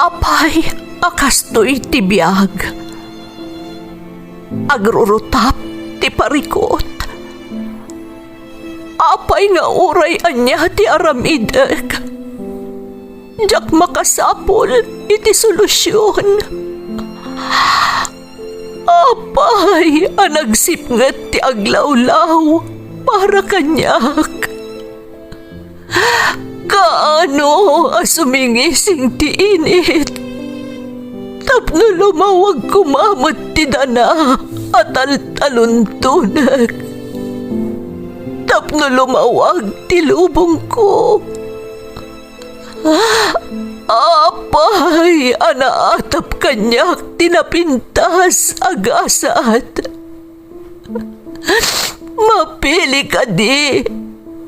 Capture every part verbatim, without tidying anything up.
Apay a kastoy ti biag? Agrurutap ti parikut. Apay nga uray ania ti aramidek, diak makasapul iti solusion. Apay a nagsipnget ti aglawlaw para kaniak? Kaano a sumingising ti init tapno lumawag koma met ti dana a taltaluntonek, tapno lumawag ti lubongko? Apay a naatap kaniak ti napintas a gasat? Mapili kadi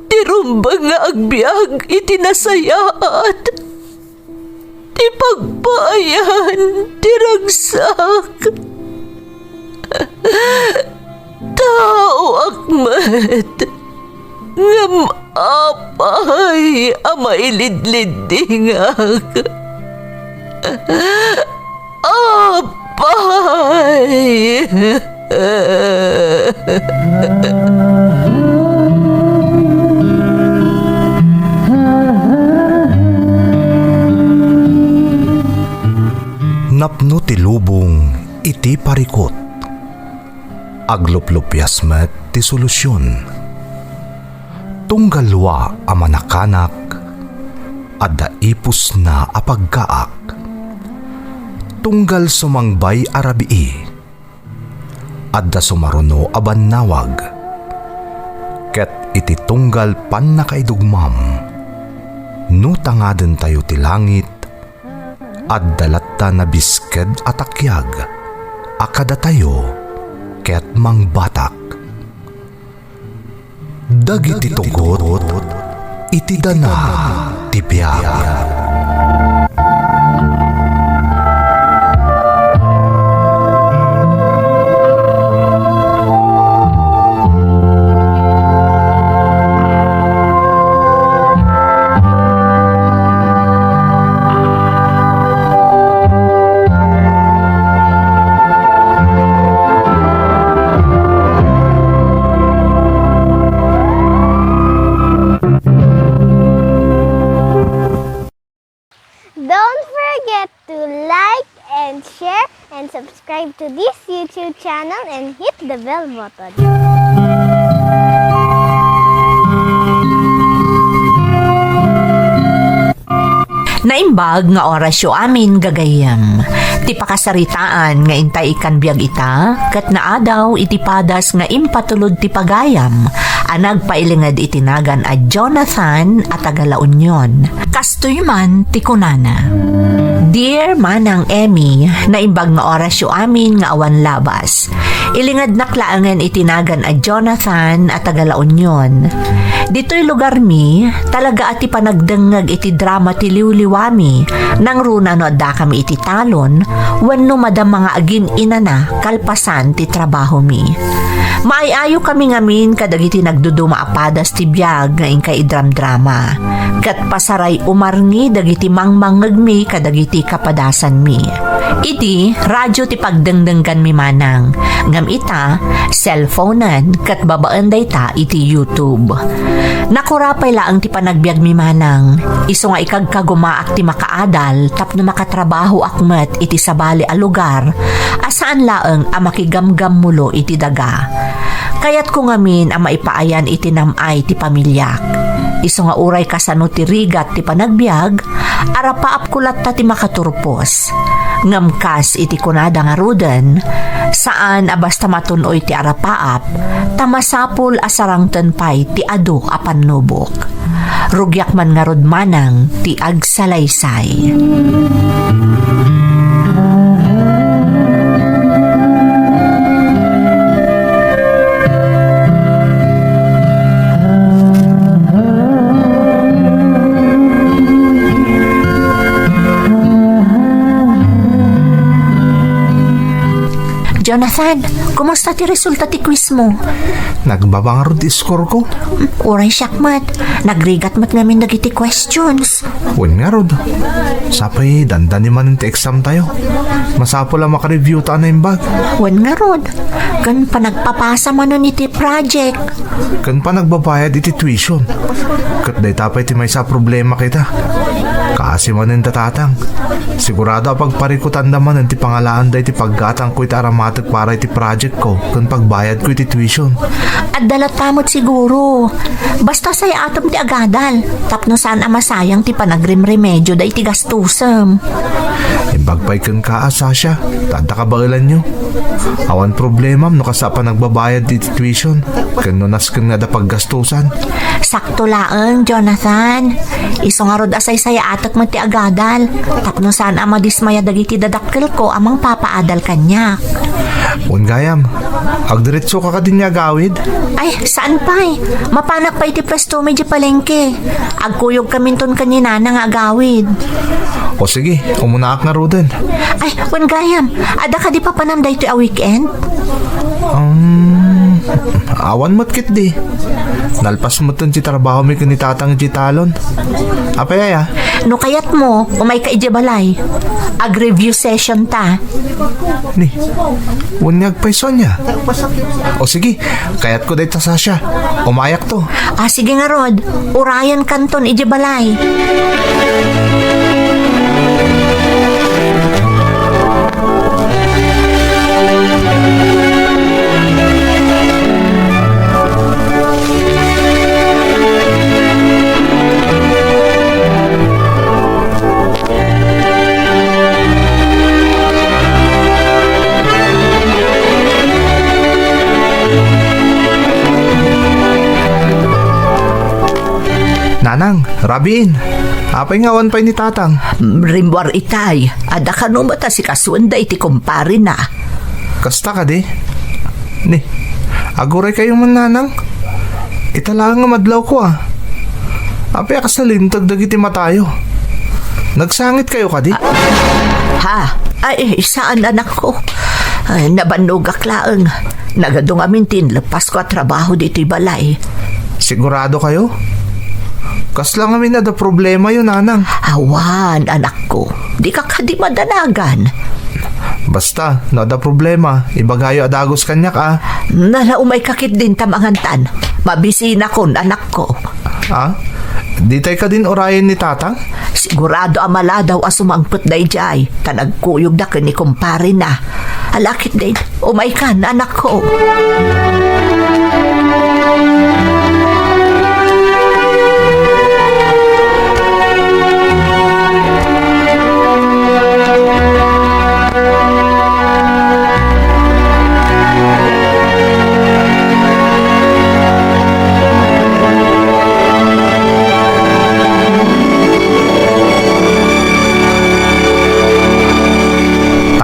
ti rumbeng nga agbiag iti nasayaat, ti pagpaayan ti ragsak? Taoak met, ngem apay a mailidliddingak? Apay! Napno ti lubong iti parikut. Agluplupias met ti solusion. Tunggal lua a manakanak, adda ipusna a pagkaak. Tunggal sumangbay a rabii, adda sumaruno a bannawag. Ket iti tunggal pannakaidugmam, no tangadentayo ti langit, adda latta nabisked a takiag a kadatayo ket mangbatak. Dagiti tugot iti dana ti biag. Don't forget to like and share and subscribe to this YouTube channel and hit the bell button. Naimbag nga orasyo amin, gagayyem. Ti pakasaritaan nga intay ikkan biag ita, ket naadaw iti padas nga impatulod ti pagayam a nagpailinged iti nagan a Jonathan a taga La Union. Kastoy man ti kunana, Dear Manang Emmy, naimbag nga orasyo amin nga awan labas. Ilingednak laengen iti nagan a Jonathan a taga La Union. Ditoy lugarmi, talaga a ti panagdengngeg iti drama ti liwliwami, nangruna no addakami iti talon, wenno madama nga agin-inana kalpasan ti trabahomi. Maay-ayokami ngamin kadagiti nagduduma a padas ti biag nga inkay idramdrama, ket pasaray umarngi dagiti mangmangngegmi kadagiti kapadasanmi. Idi, radyo ti pagdengdengganmi manang, ngem ita, cellphonen ket babaen dayta iti YouTube. Nakura pay laeng ti panagbiagmi manang, isu nga ikagkagumaak ti makaadal tapno makatrabahoak met iti sabali a lugar a saan laeng a makigamgammulo iti daga. Kayatko ngamin a maipaayan iti nam-ay ti pamiliak. Isu nga uray kasano ti rigat ti panagbiag, arapaapko latta ti makaturpos. Ngem kas iti kunada ngaruden, saan a basta matun-oy ti arapaap, ta masapul a sarangten pay ti adu a pannubok. Rugiak man ngarud manang ti agsalaysay. Jonathan, kumusta ti resulta ti quiz mo? Nagbaba ngarud ti score ko. Uray siak met, nagrigat met ngamin dagiti questions. Wen ngarud, sapay dandani manen ti exam tayo. Masapul a makareview ta a naimbag. Wen ngarud, ken panagpapasa manen iti project. Ken panagbabayad iti tuition. Ket dayta pay ti maysa a problema kita. Kaasi manen ta, Tatang. Sigurado a pagparikutanda manen ti pangalaanda iti paggatangko iti aramatek para iti project ko ken pagbayadko iti tuition. Adda latta met siguro. Basta sayatem ti agadal, tapno saan a masayang ti panagrimremedioda iti gastusem. Imbag pay kenka a, Sasha, ta adda kabaelanyo. Awan problemam no kasta a panagbabayad ti tuition, ken no nasken nga adda paggastusan. Sakto laeng, Jonathan. Isu ngarud a saysayaatek met ti agadal, tapno saan a madismaya dagiti dadakkelko a mangpapaadal kaniak. Wen gayam, agdiretsoka kadi nga agawid? Ay, saan pay. Mapanak pay iti pwesto mi di palengke. Agkuyogkaminton ken ni Nana nga agawid. O sige, umunaak ngaruden. Ay, wen gayam, adda kadi papanam daytoy a weekend? Um, awan met ketdi. Nalpas metten ti trabaho mi ken ni Tatang iti talon. Apay aya? No kayatmo, umayka iti balay. Ag-review session ta. Ni, wen nga agpayso ania? O sige, kayatko dayta, Sasha. Umayakto. Ah, sige ngarud, urayankanton iti balay. Nanang, rabiin. Apay nga awan pay ni Tatang? Rimmuar itay, adda kano met a sikasuenda iti kumparena. Kasta kadi? Ni, aguray kayo man, Nanang? Ita laeng nga madlawko, a. Apay a kas nalinteg dagiti matayo? Nagsangit kayo kadi? Ah, ha? Ay, saan, anakko. Ay, nabannogak laeng. Nagadu ngamin ti inleppasko a trabaho ditoy balay. Sigurado kayo? Kasla ngamin adda problemayo, Nanang? Awan, anakko. Dika kadi madanagan. Basta, no adda problema, ibagayo a dagus kaniak, a. Nala, umayka ketdin ta mangantan. Mabisinakon, anakko. A? Ditay kadin urayen ni Tatang? Sigurado a maladaw a sumangpet daydiay, ta nagkuyogda ken ni kumparena. Ala ketdin, umaykan, anakko.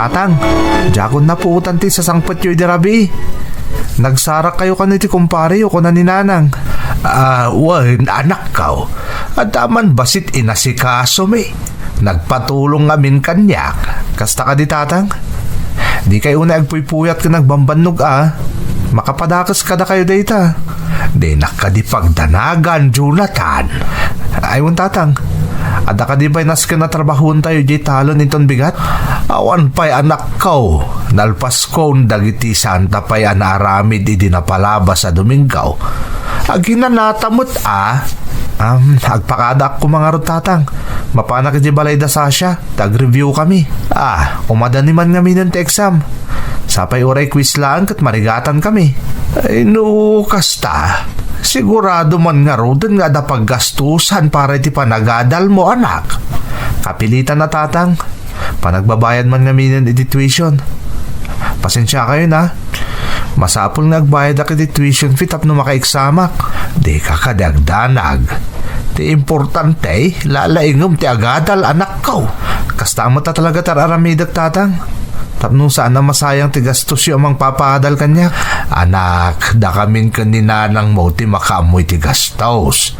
Tatang, diakon napuotan ti sasangpetyo idi rabii. Nagsarakkayo kano iti kumpareyo, kuna ni Nanang. Ah, wen, anakko. Adda man bassit inasikasomi. Nagpatulong ngamin kaniak. Kasta kadi, Tatang? Dikay unay agpuypuyat ken agbambannog, a. Makapadakes kadakayo dayta. Dinak kadi pagdanagan, Jonathan. Ay, wen, Tatang. Adda kadi pay nasken a trabahoentayo diay talon inton bigat? Awan pay, anakko. Nalpaskon dagiti saanta pay a naaramid idi napalabas a Domingo. Aginanata met, a. Am, agpakadaak koma ngarud, Tatang. Mapanak iti balay da Sasha, ta agreviewkami. A, umadani man ngaminen ti exam. Sapay uray quiz laeng ket marigatankami. Ay, no kasta, sigurado man ngaruden nga adda paggastusan para iti panagadalmo, anak. Kapilitan a, Tatang. Panagbabayad man ngaminen iti tuition. Pasensiakayon, a. Masapul nga agbayadak iti tuition fee tapno makaeksamak. Dika kadi agdanag. Ti importante, lalaingem ti agadal, anakko. Kasta met a talaga ti ar-aramidek, Tatang. Tapno saan a masayang ti gastosyo a mangpapaadal kaniak. Anak, dakamin ken ni Nanangmo ti makaammo iti gastos.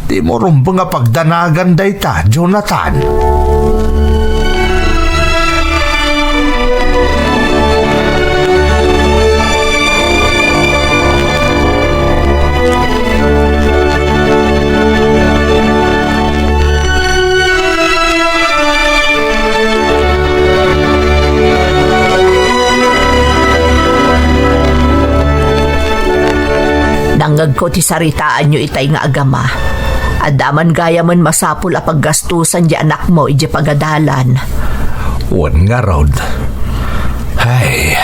Dimo rumbeng a pagdanagan dayta, Jonathan. Ti saritaanyo itay nga agama. Adda man gayamen masapul a paggastusan ti anakmo idiay pagadalan. Wen ngarud. Ay.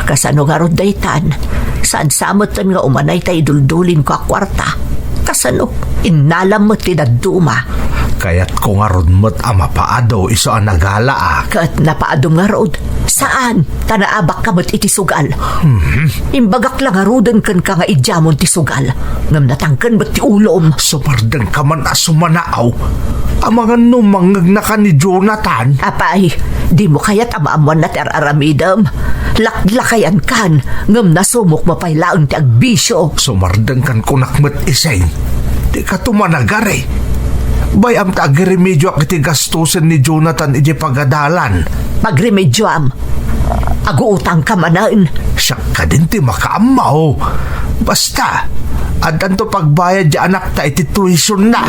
Kasano ngarud daytan? Saan sa metten nga umanay ta iduldulinko a kuarta? Kasano? Innalam met ti dadduma. Kayatko ngarud met a mapaado isu a nagalaak. Ket napaadom ngarud? Saan? Ta naabakka met iti sugal. Mhm. Imbagak la ngaruden kenka nga idiamon ti sugal. Ngem natangken met ti ulom. Sumardengka man a sumanaaw. Amangan no mangngegnaka ni Jonathan. Apay, dimo kayat a maammoanna ti ar-aramidem? Laklakayankan, ngem nasumokmo pay laeng ti agbisio. Sumardengkan kunak met, Iseng. Dika tumanagari. Bay-am ta agremedioak iti gastusen ni Jonathan idiay pagadalan. Pagremedioam? Aguutangka manen. Siak kadin ti makaammo. Basta, addanto pagbayad ti anakta iti tuition na.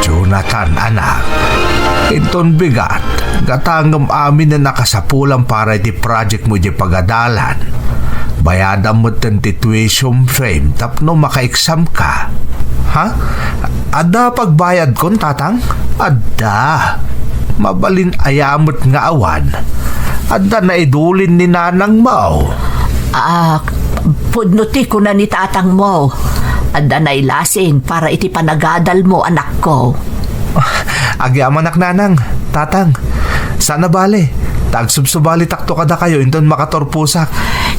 Jonathan, anak, inton bigat, gatangem amin a nakasapulam para iti project mo iti pagadalan. Bayadam metten ti tuition fee tapno maka-exam ka. Ha? Adda pagbayadkon, Tatang? Adda. Mabalin aya met nga awan? Adda naidulin ni nanangmo. Ah, pudno ti kuna ni tatangmo. Adda nailasing para iti panagadalmo, anakko. Agyamanak, Nanang, Tatang. Saan a bale, ta agsubsubalitakto kadakayo inton makaturposak.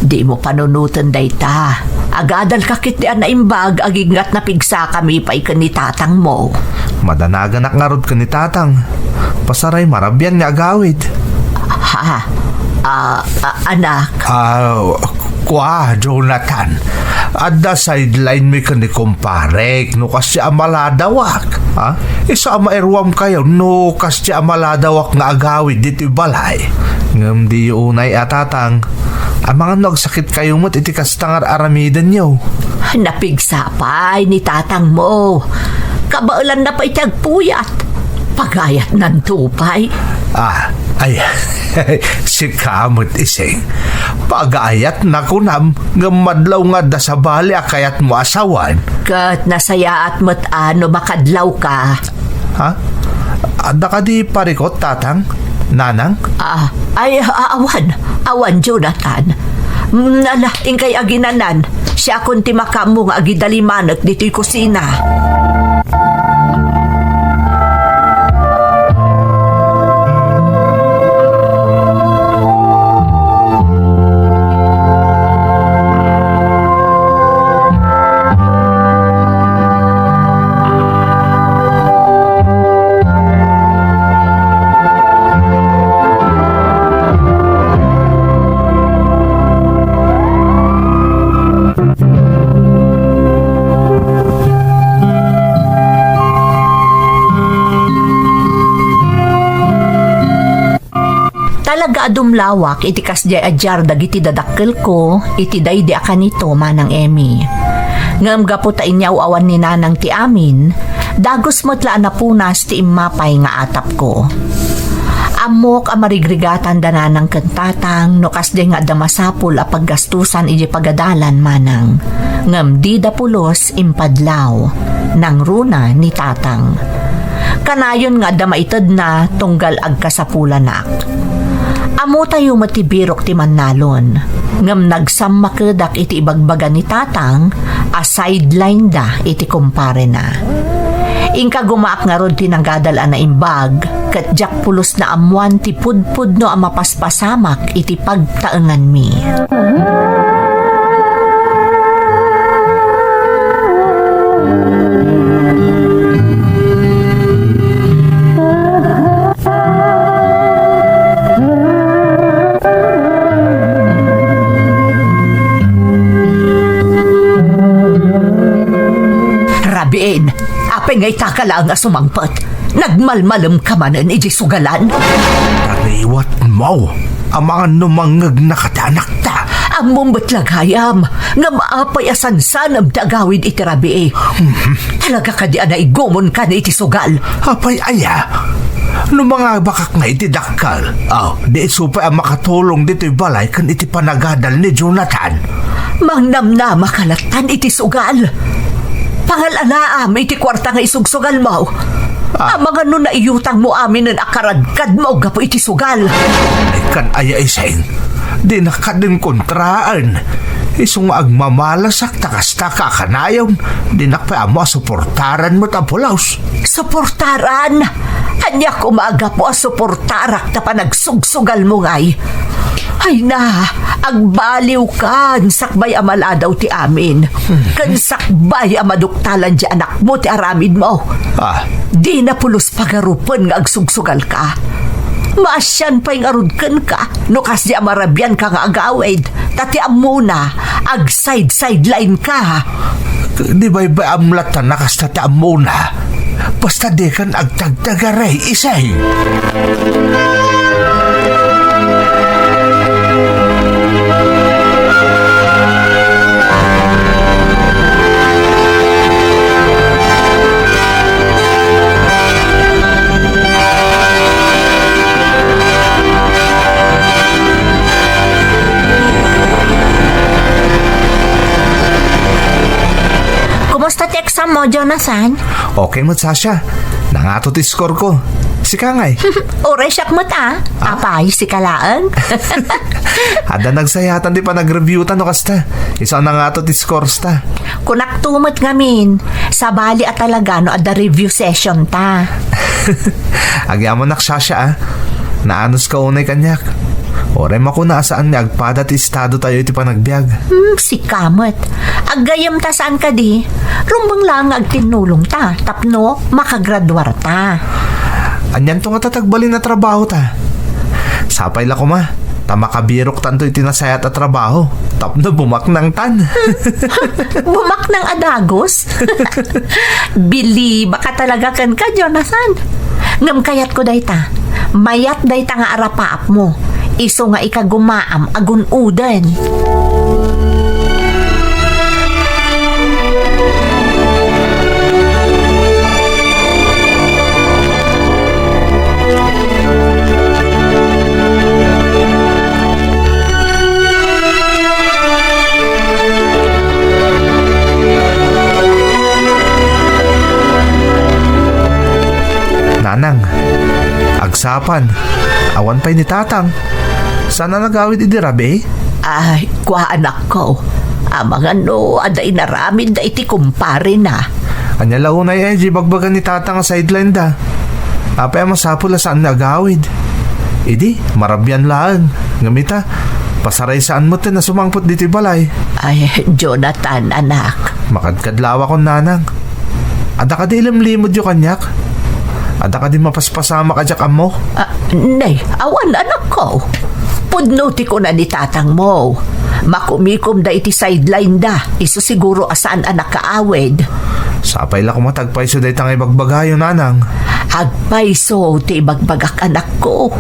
Dimo panunoten dayta. Agadalka ketdi a naimbag agingga ta napigsakami pay ken ni tatangmo. Madanaganak ngarud ken ni Tatang. Pasaray marabian nga agawid. Ha? Ah, ah, anak. Ah, kua, Jonathan. Adda sideline mi ken ni kumparek no kasdi a maladawak. Ha? Isu a mairuamkayo no kasdi a maladawak nga agawid ditoy balay. Ngem diyo unay a, Tatang. Amangan no agsakitkayo met iti kasta nga ar-aramidenyo. Napigsa pay ni tatangmo. Kabaelanna pay ti agpuyat. Pagayatnanto pay. Ah, ay, sika met, Iseng. Pagayatna kunam, ngem madlaw nga adda sabali a kayatmo a sawen. Ket nasayaat met a no makadlawka. Ha? Adda kadi parikut, Tatang? Nanang? Ah, ay, a-, awan. Awan, Jonathan. Mm, ala, inkay aginanan. Siakon ti makaammo nga agidalimanek ditoy kusina. Talaga a dumlawak iti kasdiay a diar dagiti dadakkelko iti daydi a kanito, Manang Emmy. Ngem gapu ta inyaw-awan ni Nanang ti amin, dagus met la a napunas ti immapay nga atapko. Ammok a marigrigatan da Nanang ken Tatang no kasdiay nga adda masapul a paggastusan idiay pagadalan, Manang. Ngem dida pulos impadlaw, nangruna ni Tatang. Kanayon nga adda maitedna tunggal agkasapulanak. Ammotayo met ti birok ti mannalon, ngem nagsammakedak iti ibagbaga ni Tatang a sideline da iti kumparena. Inkagumaak ngarud ti nagadal a naimbag, ket diak pulos naammoan ti pudpudno a mapaspasamak iti pagtaenganmi. Rabiin, apay nga itaka laeng a sumangpet? Nagmalmalemka manen iti sugalan? Tariwatmo, amangan no mangngegnaka ti anakta. Ammom met la gayam, ngem apay a sansanem ti agawid iti rabii? Talaga kadi a naigumonkan iti sugal? Apay aya? No mangabakak nga iti dakkel, aw, di isu pay a makatulong ditoy balay ken iti panagadal ni Jonathan. Mangnamnamaka lattan iti sugal. Pangal-alaam iti kuarta nga isugsugalmo. Ah. Amangan no naiyutangmo aminen a karadkadmo gapu iti sugal. Ay, kan aya, Iseng, dinak kadin kontraen. Isu nga agmamalasak ta kasta kakanayon, dinak pay ammo a suportaran met a pulos. Suportaran? Ania koma a gapu a suportarak ta panagsugsugalmo ngay? Ay na, agbaliwkan sakbay a maladaw ti amin. Ken sakbay a maduktalan ti anakmo ti aramidmo. Ah. Dina pulos pagarupen nga agsugsugalka. Maasian pay ngarud kenka no kasdi a marabianka nga agawid, ta ti ammona, agsidesidelainka. Di baybay-am latta a kasta ti ammona. Basta dikan agtagtagaray, Iseng. Kumusta ti exam mo, Jonathan? Okay met, Sasha. Nangato ti score ko. Sika ngay? Uray siak met, a. Ah? Apay, sika laeng? Adda nagsayatan ti panagreviewta no kasta. Isu a nangato ti scores ta. Kunakto met ngamin, sabali a talaga no adda review session ta. Agyamanak, Sasha, a. Naanuska unay kaniak. Uray makuna a saan nga agpada ti estadotayo iti panagbiag. Hmm, sika met. Aggayem ta saan kadi. Rumbeng laeng nga agtinnulongta tapno makagraduarta. Anianto ngata ti agbalin a trabahota? Sapay la koma ta makabiroktanto iti nasayaat a trabaho tapno bumaknangtan. Bumaknang a dagus? Bilibaka talaga kenka, Jonathan. Ngem kayatko dayta. Mayat dayta nga arapaapmo. Isu nga ikagumaam a gun-oden. Nanang, agsapa, awan pay ni Tatang. Saan a nagawid idi rabii? Ay, kua, anakko. Amangan no adda inaramidda iti kumparena. Ania la unay, eh, di ibagbaga ni Tatang a sideline da. Apay a masapul a saan nga agawid? Idi, marabian laeng. Ngem ita, pasaraysaan met ti nasumangpet ditoy balay. Ay, Jonathan, anak. Makadkadlawakon, Nanang. Adda kadi ilimlimedyo kaniak? Adda kadi mapaspasamak a diak ammo? Ah, nay, awan, anakko. Pudno ti kuna ni tatangmo. Makumikomda iti sideline da. Isu siguro a saan a nakaawid. Sapay la koma ta agpayso dayta nga ibagbagayo, Nanang. Agpayso ti ibagbagak, anakko.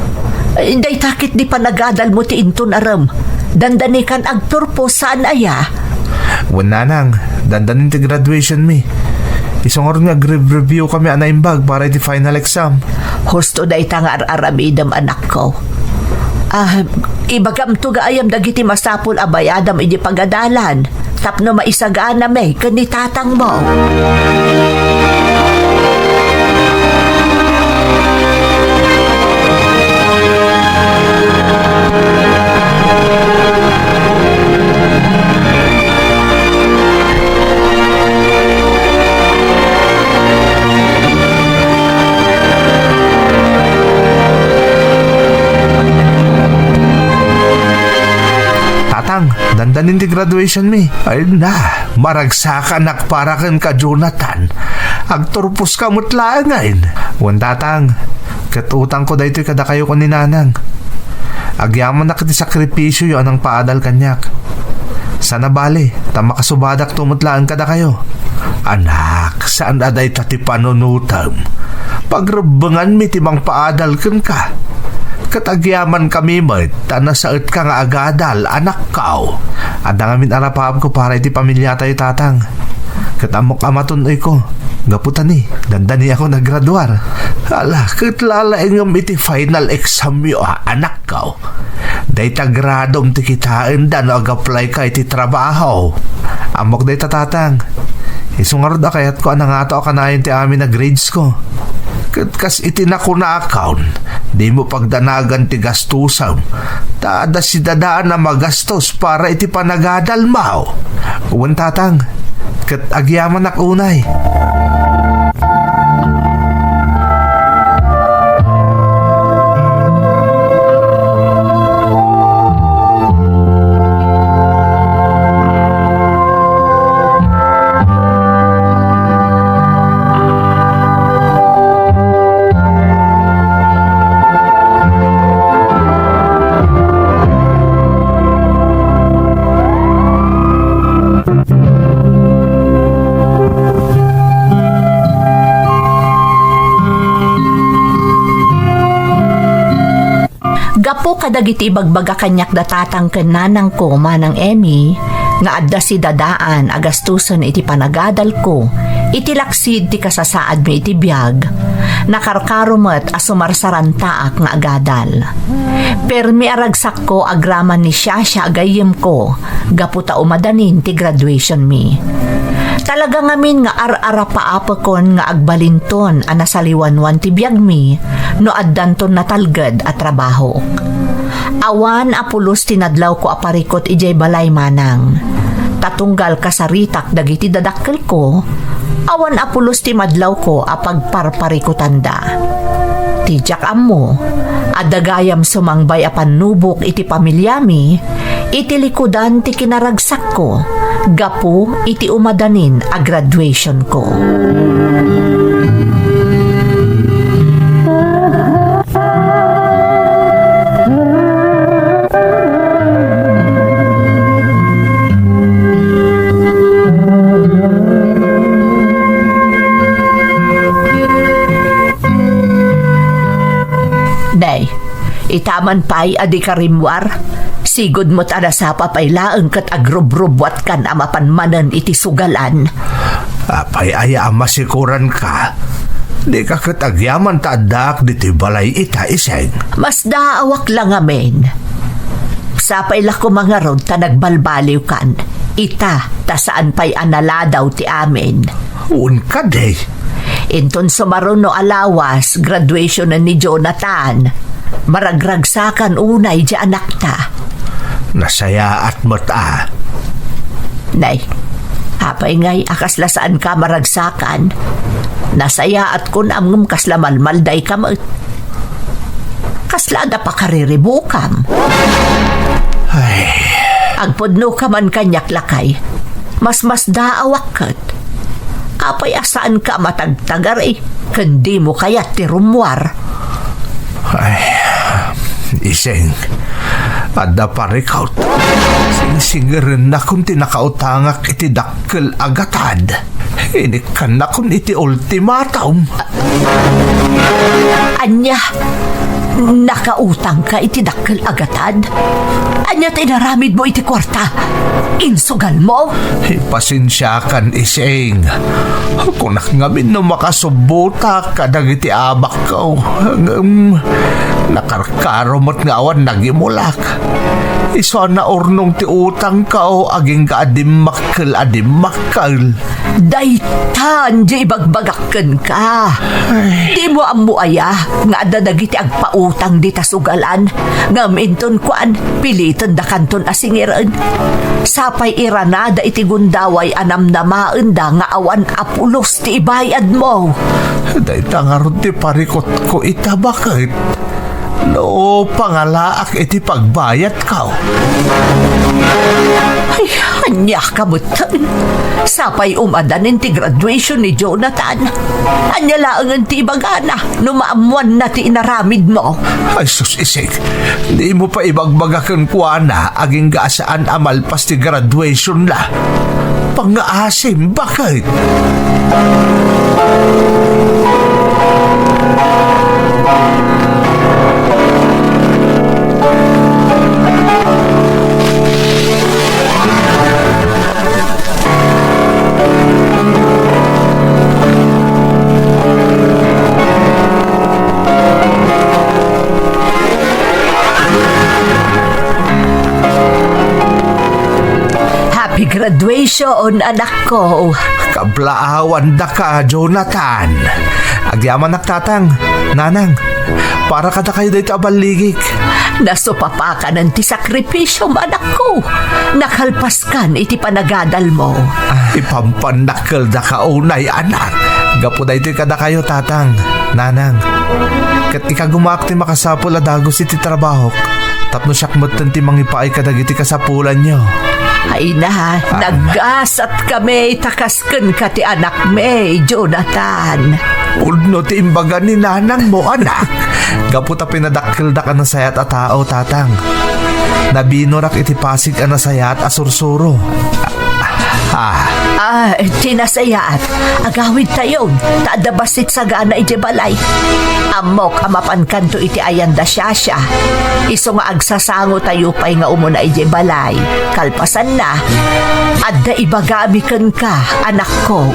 Dayta ketdi panagadalmo ti inton arem. Dandanikan agturpos, saan aya? Wen, Nanang, dandanin ti graduation mi. Isu ngarud nga agrev-review kami a naimbag para iti final exam. Husto dayta nga ar-aramidem, anakko. Ah, ibagamto gayam dagiti masapul a bayadam idi pagadalan tapno maisaganami ken ni tatangmo. Tatang, dandanin ti graduation mi. Ay na, maragsakanak para kenka, Jonathan. Agturposka met laengen. Wen, Tatang, ket utangko daytoy kadakayo ken ni Nanang. Agyamanak iti sakripisioyo a nangpaadal kaniak. Sana bale, ta makasubadakto met laeng kadakayo. Anak, saan a dayta ti panunotem. Pagrebbenganmi ti mangpaadal kenka. Ket agyamankami met ta nasaetka nga agadal, anakko. Adda ngamin arapaapko para iti pamiliatayo, Tatang. Ket ammok a matun-oyko. Gapu ta ni, dandani ako naggraduar. Ala, ket lalaingem iti final examyo, a, anakko. Dayta gradom ti kitaenda no ag-applyka iti trabaho. Ammok dayta, Tatang. Isu ngarud a kayatko a nangato a kanayon ti amin a gradesko. Ket kas iti nakunakon, dimo pagdanagan ti gastusem, ta adda sidadaan a magastos para iti panagadalmo. Wen, Tatang, ket agyamanak unay. Gapu kadagiti ibagbaga kaniak da tatang ken nanangko, Manang Emmy, nga adda sidadaan a gastusen iti panagadalko iti laksid ti kasasaadmi iti biag, nakarkaro met a sumarsarantaak nga agadal. Permi a ragsakko agraman ni Shasha a gayyemko gapu ta umadanin ti graduationmi. Talaga ngamin nga ar-arapaapekon nga agbalinton a nasaliwanwan ti biagmi no addanton natalged a trabaho. Awan a pulos ti nadlawko a parikut idiay balay, Manang. Ta tunggal kasaritak dagiti dadakkelko, awan a pulos ti madlawko a pagparparikutanda. Ti diak ammo, adda gayam sumangbay a pannubok iti pamiliami iti likudan ti kinaragsakko gapu iti umadanin a graduationko. Nay, ita man pay a dika rimmuar, sigud met a nasapa pay laeng ket agrubrubuatkan a mapan manen iti sugalan. Apay aya a masikuranka? Dika ket agyaman ta addaak ditoy balay ita, Iseng? Masdaawak la ngamin. Sapay la koma ngarud ta nagbalbaliwkan. Ita, ta saan pay a naladaw ti amin. Wen kadi. Inton sumaruno a lawas, graduation ni Jonathan. Maragragsakan unay di anakta. Nasayaat met a. Nay, apay ngay a kasla saanka maragsakan? Nasayaatkon a ngem kasla malmaldayka met. Kasla adda pakariribukam. Ay. Agpudnoka man kaniak, lakay. Masmasdaawak ket. Apay a saanka a matagtagari ken dimo kayat ti rummuar? Ay, Iseng, adda parikut. Singsingirennakon ti nakautangak iti dakkel a gatad. Inikkannakon iti ultimatum. Ania? Nakautangka iti dakkel a gatad? Ania ti inaramidmo iti kuarta? Insugalmo? Ipasensiakan, Ising. Kunak ngamin no makasubbotak kadagiti amakko. Ngem, nakarkaro met nga awan nagimulak. Isu a naurnong ti utangko agingga a dimmakkel a dimmakkel. Daytan di ibagbagak kenka. Ay. Dimo ammo aya nga adda dagiti agpautang dita sugalan, ngem inton kuan, pilitendakanton a singiren. Sapay iranada iti gundaway a namnamaenda nga awan a pulos ti ibayadmo. Dayta ngarud ti parikutko ita, baket? No pangalaak iti pagbayadko. Ay, ania ka metten? Sapay umadanin ti graduation ni Jonathan. Ania laengen ti ibagana no maammoanna ti inaramidmo? Ay sus, Ising, dimo pa ibagbaga kenkuana agingga a saan a malpas ti graduationna. Pangngaasim, baket? Happy graduation, anakko. Kablaawandaka, Jonathan. Agyamanak, Tatang, Nanang. Para kadakayo dayta a balligik. Nasupapakanen ti sakripisiom, anakko. Nakalpaskan iti panagadalmo. Ipampannakkeldaka unay, anak. Gapu daytoy kadakayo, Tatang, Nanang. Ket ikagumaak ti makasapul a dagus iti trabahok, tapno siak metten ti mangipaay kadagiti kasapulanyo. Ay na, ah, naggasatkami ta kas kenka ti anakmi, Jonathan. Pudno ti imbaga ni nanangmo, anak. Gapu ta pinadakkeldak a nasayaat a tao, Tatang. Nabinurak iti pasig a nasayaat a sursuro. Ah. Ah, ti nasayaat. Agawidtayon, ta adda bassit sagana idiay balay. Ammok a mapankanto iti ayan da Shasha. Isu nga agsasangotayo pay nga umuna idiay balay. Kalpasanna, adda ibagami kenka, anakko.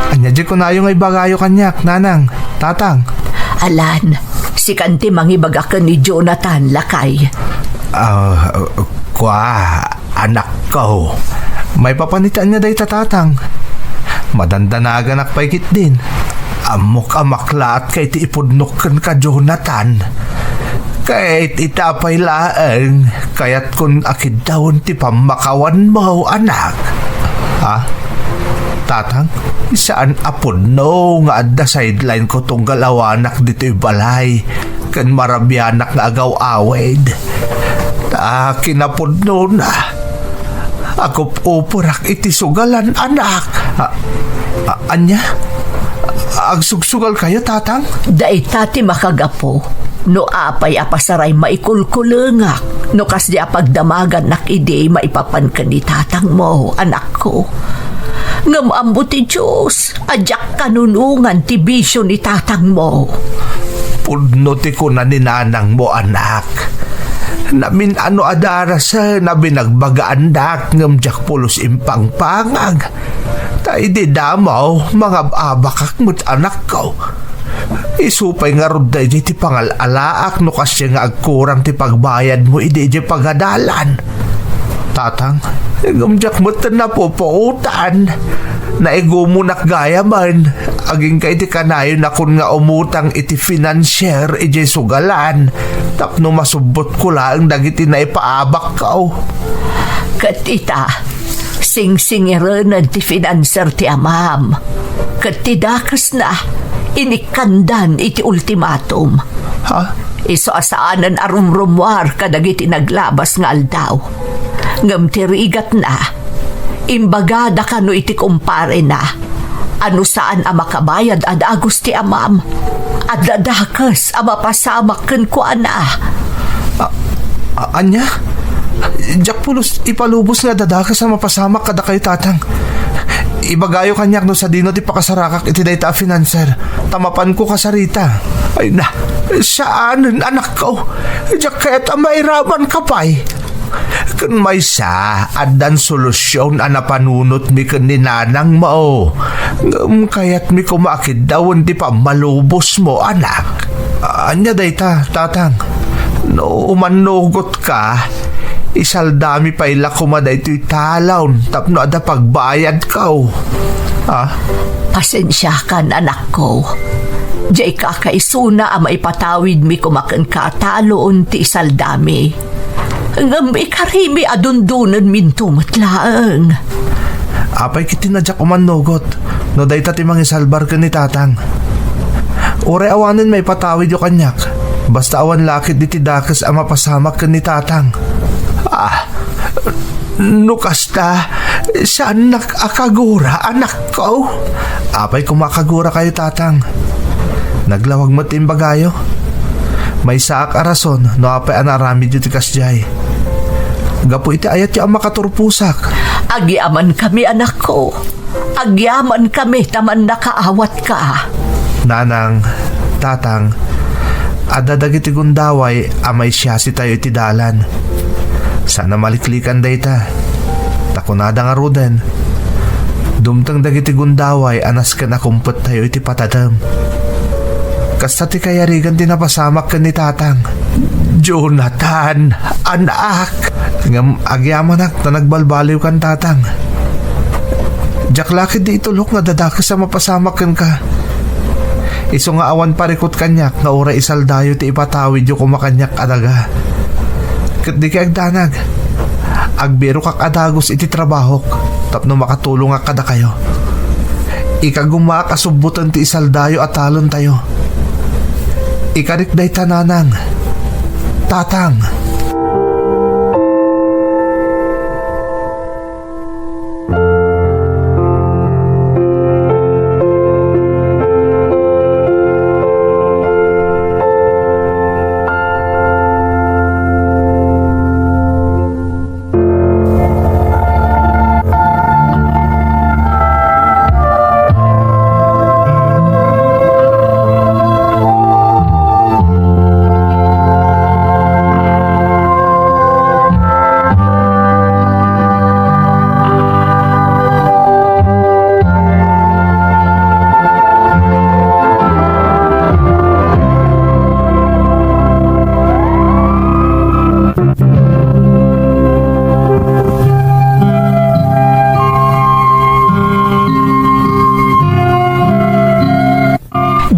Ania diay kunayo nga ibagayo kaniak, Nanang, Tatang? Alan, sikan ti mangibaga ken ni Jonathan, lakay. Ah, kua, anakko. Maipapan iti ania dayta, Tatang? Madandanaganak pay ketdin. Ammok a maklaat ka iti ipudnok kenka, Jonathan. Ket ita pay laeng, kayatkon a kiddawen ti pammakawanmo, anak. Ha? Tatang, saan a pudno nga adda sideline ko tunggal awanak ditoy balay ken marabianak nga agaw-awid. Ta kinapudnona, agup-uperak iti sugalan, anak. A-, a-, ania? Agsugsugalkayo, Tatang? Dayta ti makagapu. No apay a pasaray maikulkulengak, no kasdi a pagdamagannak idi maipapan ken ni tatangmo, anakko. Ngem ammo ti Dios a diak kanunongan ti bisio ni tatangmo. Pudno ti kuna ni nanangmo, anak. Namin-ano a darasen a binagbagaannak ngem diak pulos impangpangag. Ta idi damo, mangab-abakak met, anakko. Isu pay ngarud daydiay ti pangal-alaak no kasdiay nga agkurang ti pagbayadmo idi idiay pagadalan. Tatang, ngem diak metten napupuotan. Naigumonak gayamen, agingga iti kanayonakon nga umutang iti financier idiay sugalan tapno masubbotko laeng dagiti naipaabakko. Ket ita, singsingirenen ti financier ti amam, ket ti dakesna inikkandan iti ultimatum. Ha? Isu a saanen a rumrumuar kadagiti naglabas nga aldaw. Ngem ti rigatna, imbagada kano iti kumparena a no saan a makabayad a dagus ti amam, adda dakes a mapasamak kenkuana. A-, a-, ania? Diak pulos ipalubos nga adda dakes a mapasamak kadakayo, Tatang. Ibagayo kaniak no sadino ti pakasarakak iti dayta a financier, ta mapanko kasarita. Ay na, saanen, anakko. Diak kayat a mairamanka pay. Ken maysa, addan solusion a napanunotmi ken ni nanangmo. Ngem kayatmi koma a kiddawen ti pammalubosmo, anak. Ania dayta, Tatang? No umannugotka, isaldami pay la koma daytoy talon tapno adda pagbayadko. Ah? Pasensiakan, anakko. Diay kakaisuna a maipatawidmi koma kenka a talon ti isaldami. Ngem ikarimi a dundonenminto met laeng. Apay ketdi a diak umannugot no dayta ti mangisalbar ken ni Tatang? Uray awanen maipatawidyo kaniak, Basta awan la ketdi ti dakes a mapasamak ken ni Tatang. Ah, no kasta, saannak a kagura, anakko? Apay koma a kagurakayo, Tatang? Naglawag met ti imbagayo. Maysaak a rason no apay a naaramidyo ti kasdiay. Gapu iti ayatyo a makaturposak. Agyamankami, anakko. Agyamankami ta mannakaawatka. Nanang, Tatang, adda dagiti gundaway a maisiasitayo iti dalan. Saan a maliklikan dayta. Ta kunada ngaruden, dumteng dagiti gundaway a nasken a kumpettayo iti patadem. Kasta ti kayarigan ti napasamak ken ni Tatang. Jonathan, anak! Ngem agyamanak ta nagbalbaliwkan, Tatang. Diak la ketdi itulok nga adda dakes a mapasamak kenka. Isu nga awan parikut kaniak nga uray isaldayo ti ipatawidyo koma kaniak a daga. Ket dikay agdanag. Agbirokak a dagus iti trabahok tapno makatulongak kadakayo. Ikagumaak a subboten ti isaldayo a talontayo. Ikarik dayta, Nanang, Tatang.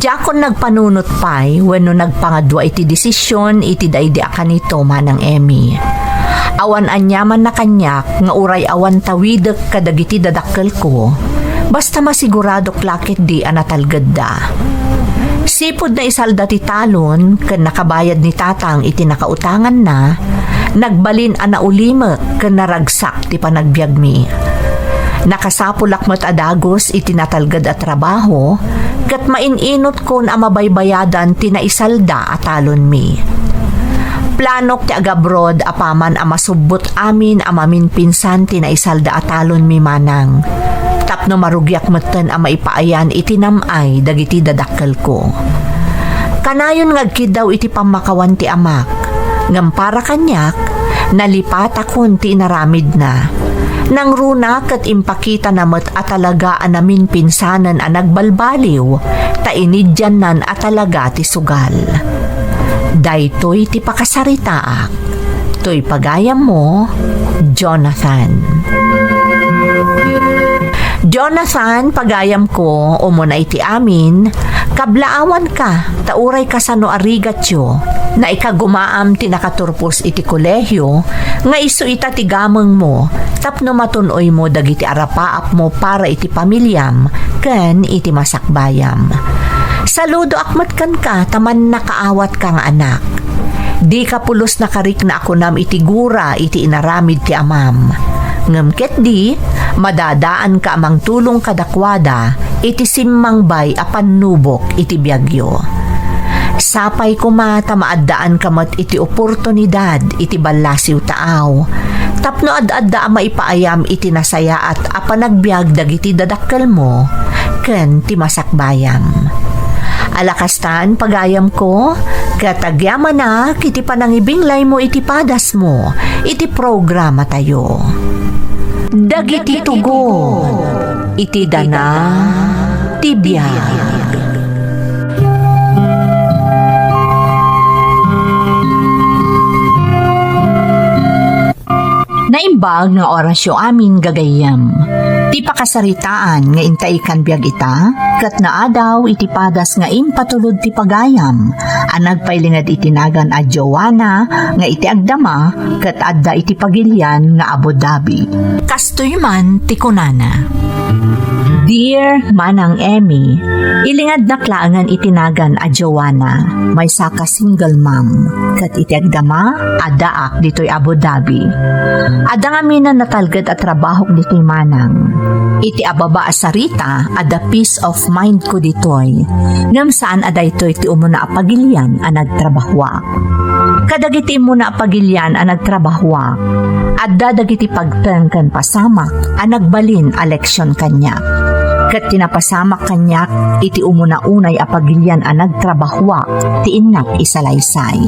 Diakon nagpanunot pay wenno nagpangadua iti desisyon iti daydi a kanito, Manang Emmy. Awan aniamanna kaniak nga uray awan tawidek kadagiti dadakkelko, basta masiguradok la ketdi a natalgedda. Sipud naisalda ti talon ken nakabayad ni Tatang iti nakautanganna, nagbalin a naulimek ken naragsak ti panagbiagmi. Nakasapulak met a dagus iti natalged a trabaho, ket main-inutkon a mabaybayadan ti naisalda a talonmi. Planok ti agabroad apaman a masubbot amin a maminpinsan ti naisalda a talonmi, Manang, tapno marugiak metten a maipaayan iti nam-ay dagiti dadakkelko. Kanayon nga agkiddaw iti pammakawan ti amak, ngem para kaniak, nalipatakon ti inaramidna. Nangruna ket impakitana met a talaga a naminpinsanen a nagbalbaliw, ta inidiannan a talaga ti sugal. Daytoy ti pakasaritaak. Toy pagayammo, Jonathan. Jonathan, pagayamko, umuna iti amin, kablaawanka, ta uray kasano a rigatyo, naikagumaam ti nakaturpos iti kolehio, nga isu ita ti gamengmo, tapno matun-oymo dagiti arapaapmo para iti pamiliam ken iti masakbayam. Saludoak met kenka ta mannakaawatka nga anak. Dika pulos nakarikna a kunam iti gura iti inaramid ti amam. Ngem ketdi, madadaanka a mangtulong kadakuada iti simmangbay a pannubok iti biagyo. Sapay koma ta maaddaanka met iti oportunidad iti ballasiw taaw, tapno ad-adda a maipaayam iti nasayaat a panagbiag dagiti dadakkelmo ken ti masakbayam. Ala kastan, pagayamko, ket agyamanak iti panangibinglaymo iti padasmo iti programatayo. Dagiti tugon iti dana ti biag. Naimbag nga orasyo amin, gagayyem. Ti pakasaritaan nga intaikan biag ita, ket naadaw iti padas nga impatulod ti pagayam, a nagpailinged iti nagan a Joanna nga iti agdama ket adda iti pagilian nga Abu Dhabi. Kastoy man ti kunana. Dear Manang Emmy, ilingadnak laengen iti nagan a Joanna, maysa ka single mom, ket iti agdama, addaak ditoy Abu Dhabi. Adda ngamin a natalged a trabahok ditoy manang. Iti ababa a sarita, adda peace of mind ko ditoy. Ngem saan a daytoy ti umuna a pagilian a nagtrabahoak. Kadagiti immuna a pagilian a nagtrabahoak, adda dagiti pagteng ken pasamak a nagbalin a leksyon kaniak. Ket ti napasamak kaniak iti umuna unay a pagilian a nagtrabahoak ti innak isalaysay.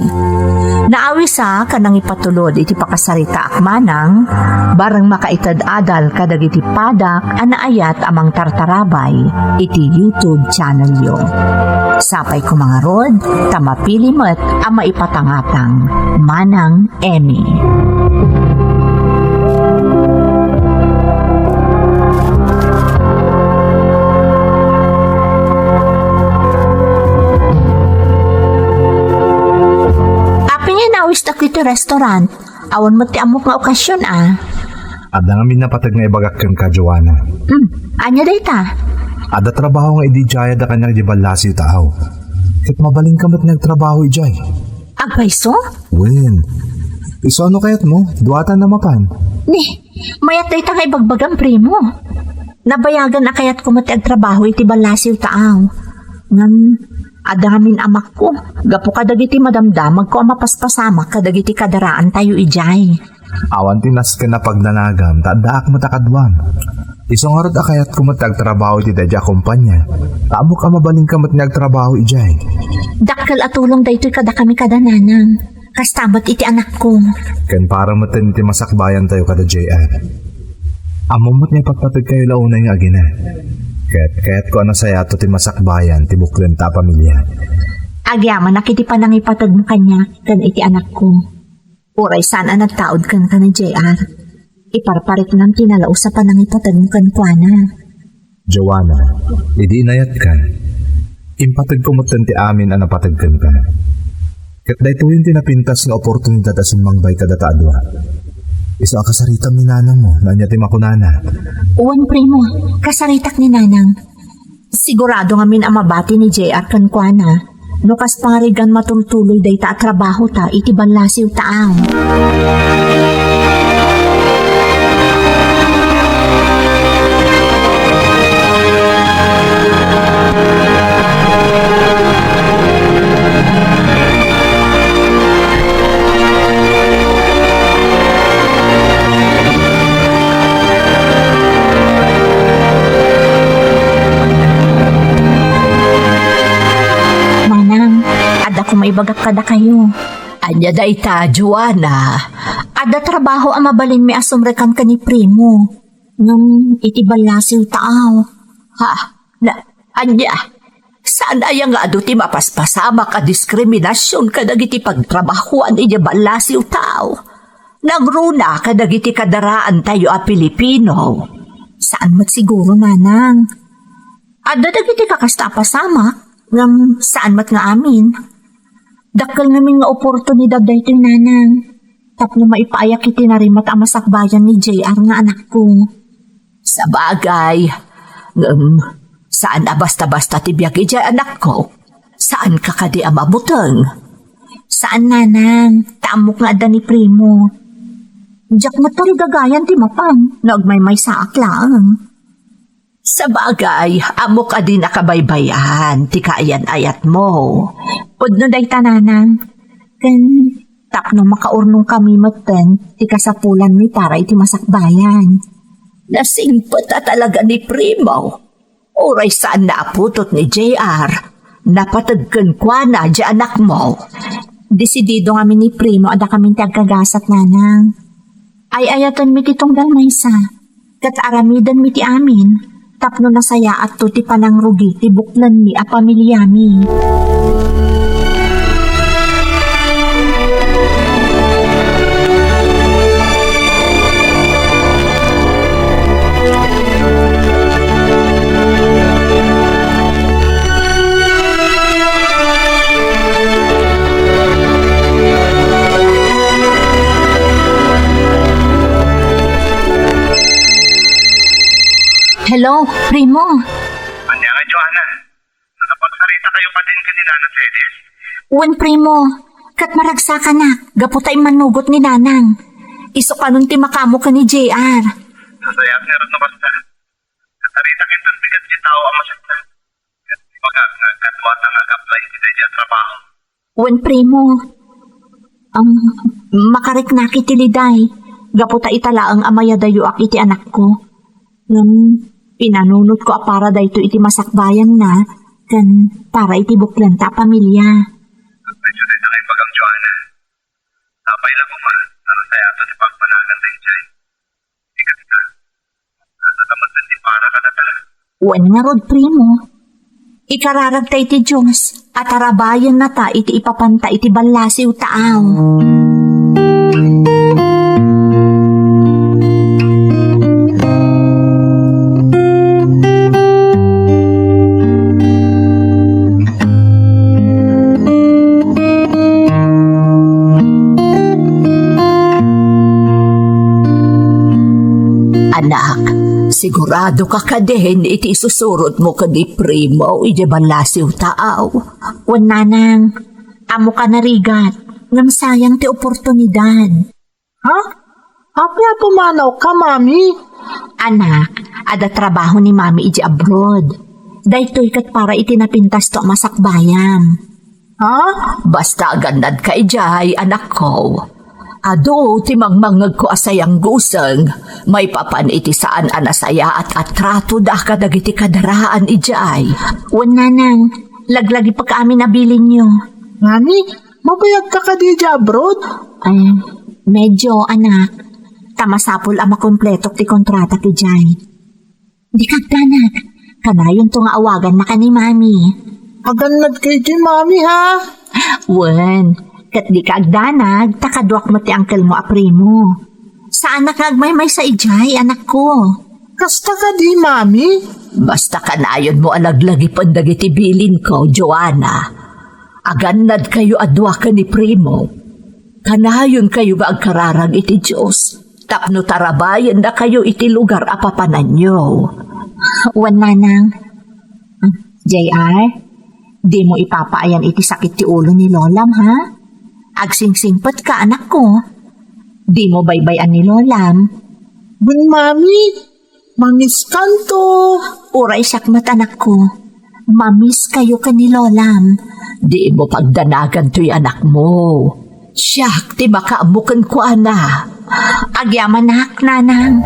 Naawisak a nangipatulod iti pakasaritaak manang, bareng makaited adal kadagiti padak a naayat a mangtartarabay iti YouTube channelyo. Sapay ko ngarud, ta mapili met a maipatangatang, Manang Emmy. Apay nga inawistak iti restaurant? Awan met ti ammok nga okasion, a. Adda ngamin napateg nga ibagak kenka, Joanna. Hmm, ania dayta? Adda trabaho nga idiay adda kaniak di ballasiw taaw. Ket mabalinka met nga agtrabaho idiay. Agpayso? Wen. Isu no kayatmo, duatan a mapan. Ni, mayat dayta nga ibagbagam, primo. Nabayagan a kayatko met ti agtrabaho iti ballasiw taaw. Ngem, adda ngamin amakko, gapu kadagiti madamdamagko a mapaspasamak kadagiti kadaraantayo idiay. Awan ti nasken a pagnanagam, ta addaak met a kaduam. Isu ngarud a kayatko met ti agtrabaho iti daydiay a kompania. Ta ammok a mabalinka met nga agtrabaho idiay. Dakkel a tulong daytoy kadakami kada nanang. Kasta met iti anakko. Ken para met iti masakbayantayo kada J R. Ammom met nga ipatpateg kayo la unay nga agina. Ket kayatko a nasayato ti masakbayan ti buklenta a pamilia. Agyamanak iti panangipategmo kaniak ken iti anakko. Uray saan a nagtaud kenka ni J R, iparpariknam ti nalaus a panangipategmo kenkuana. Joanna, idi inayatkan, impategko metten ti amin a napateg kenka. Ket daytoyen ti napintas nga oportunidad a simmangbay kadata a dua. Isu a kasaritam ni nanangmo, no ania ti makunana. Wen, primo, kasaritak ni nanang. Sigurado ngamin a mabati ni J R kenkuana no kas pangarigan matultuloy dayta a trabahota iti ballasiw taaw. Manang, adda koma ibagak kadakayo. Ania dayta, Joanna? Adda trabaho a mabalinmi a sumrekan ken ni Primo. Ngem iti ballasiw taaw. Ha? Na, ania? Saan aya nga adu ti mapaspasamak a diskriminasion kadagiti pagtrabahoan iti ballasiw taaw? Nagruna kadagiti kadaraantayo a Pilipino. Saan met siguro, nanang. Adda dagiti kakasta a pasamak, ngem saan met nga amin. Dakkel ngamin nga oportunidad daytoy, nanang, tapno maipaayak iti narimat a masakbayan ni J R nga anakko. Sabagay, ngem saan a basta-basta ti biag idiay, anakko. Saanka kadi a mabuteng? Saan, nanang, ta ammok nga adda ni Primo. Diak met tarigagayan ti mapan no agmaymaysaak laeng. Sabagay, ammok a di nakabaybayan ti kaayan-ayatmo. Pudno dayta, nanang. Ken tapno makaurnongkami metten ti kasapulanmi para iti masakbayan. Nasingpet a talaga ni Primo. Uray saan a putot ni J R, napateg kenkuana diay anakmo. Desidido ngamin ni Primo a dakamin ti agkagasat, nanang. Ay-ayatenmi ti tunggal maysa, ket aramidenmi ti amin tapno nasayaatto ti panangrugi ti buklenmi a pamiliami. Hello, Primo. Ania nga, Joanna? Nakapagsarita kayo kadin ken ni Nana Celis? Wen, Primo. Ket maragsakanak, gapu ta immanugot ni Nanang. Isu kanon ti makaammo ken ni J R. Nasayaat ngarud no kasta. Kasarita kenton bigat ti tao a masaktan. Ket ibaga nga kaduata nga ag-apply iti daydiay a trabaho. Wen, Primo, am, makariknak iti liday, gapu ta ita laeng a mayadayoak iti anakko. Ngem pinanunotko a para daytoy iti masakbayanna ken para iti buklenta a pamilia. Agpayso dayta nga imbagam, Joanna. Apay la koma, ano sayato ti pagpanagan daydiay? Ikasta, asa ta met ti para kadata? Wen ngarud, Primo. Ikararagta iti Dios a tarabayennata iti ipapanta iti ballasiw taaw. Anak, sigurado ka kadin iti isusurotmo ken ni Primo idiay ballasiw taaw? Wen, Nanang, ammoka narigat, ngem sayang ti oportunidad. Ha? Apay a pumanawka, Mami? Anak, adda trabaho ni Mami idiay abroad. Daytoy ket para iti napintasto a masakbayam. Ha? Basta agannadka idiay, anakko. Adu ti mangmangngegko a sayanguseng maipapan iti saan a nasayaat a tratoda kadagiti kadaraan idiay. Wen, Nanang, laglagipek amin a bilinyo. Ngani, mabayagka kadi idiay abroad? Ay, medyo, anak. Ta masapul a makumpletok ti kontratak idiay. Dika agdanag. Kanayonto nga awagannaka ni Mami. Agannadka idiay, Mami, ha? Wen, ket dika agdanag, ta kaduak met ti angkelmo a Primo. Saanak nga agmaymaysa idiay, anakko. Kasta kadi, Mami? Basta kanayonmo a laglagipen dagiti bilinko, Joanna. Agannadkayo a dua ken ni Primo. Kanayonkayo nga agkararag iti Dios tapno tarabayennakayo iti lugar a papananyo. Wen, Nanang. J R, dimo ipapaayan iti sakit ti ulo ni Lolam, ha? Agsingsingpetka, anakko. Dimo baybay-an ni Lolam. Wen, Mami, mamiskanto. Uray siak met, anakko. Mamiskayo ken ni Lolam. Dimo pagdanagan toy anakmo. Siak ti makaammo kenkuana. Agyamanak, Nanang.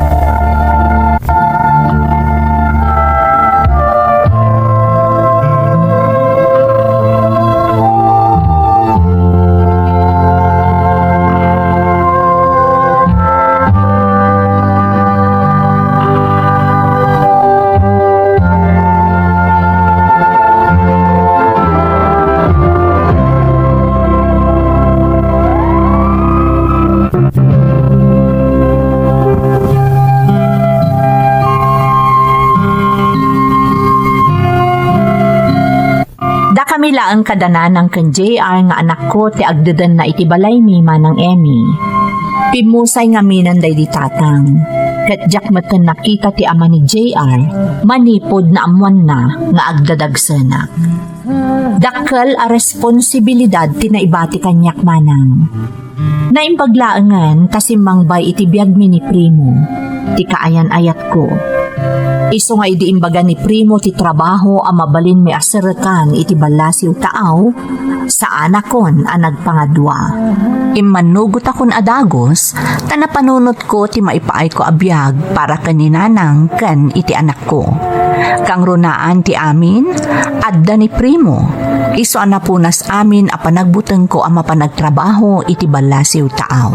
Dakami laeng kada Nanang ken J R nga anakko ti agdedenna iti balaymi, Manang Emmy. Pimmusay ngaminen daydi tatang, ket diak metten nakita ti ama ni J R manipud naammoanna nga agdadagsenak. Dakkel a responsibilidad ti naibati kaniak, Manang. Naimbag laengen ta simmangbay iti biagmi ni Primo, ti kaayan-ayatko. Isu nga idi imbaga ni Primo ti trabaho a mabalinmi a serrekan iti ballasiw taaw, saanakon a nagpangadua. Immannugotakon a dagus ta napanunotko ti maipaayko a biag para ken ni Nanang ken iti anak ko. Kangrunaan ti amin, adda ni Primo. Isu a napunas amin a panagbutengko a mapan agtrabaho iti ballasiw taaw.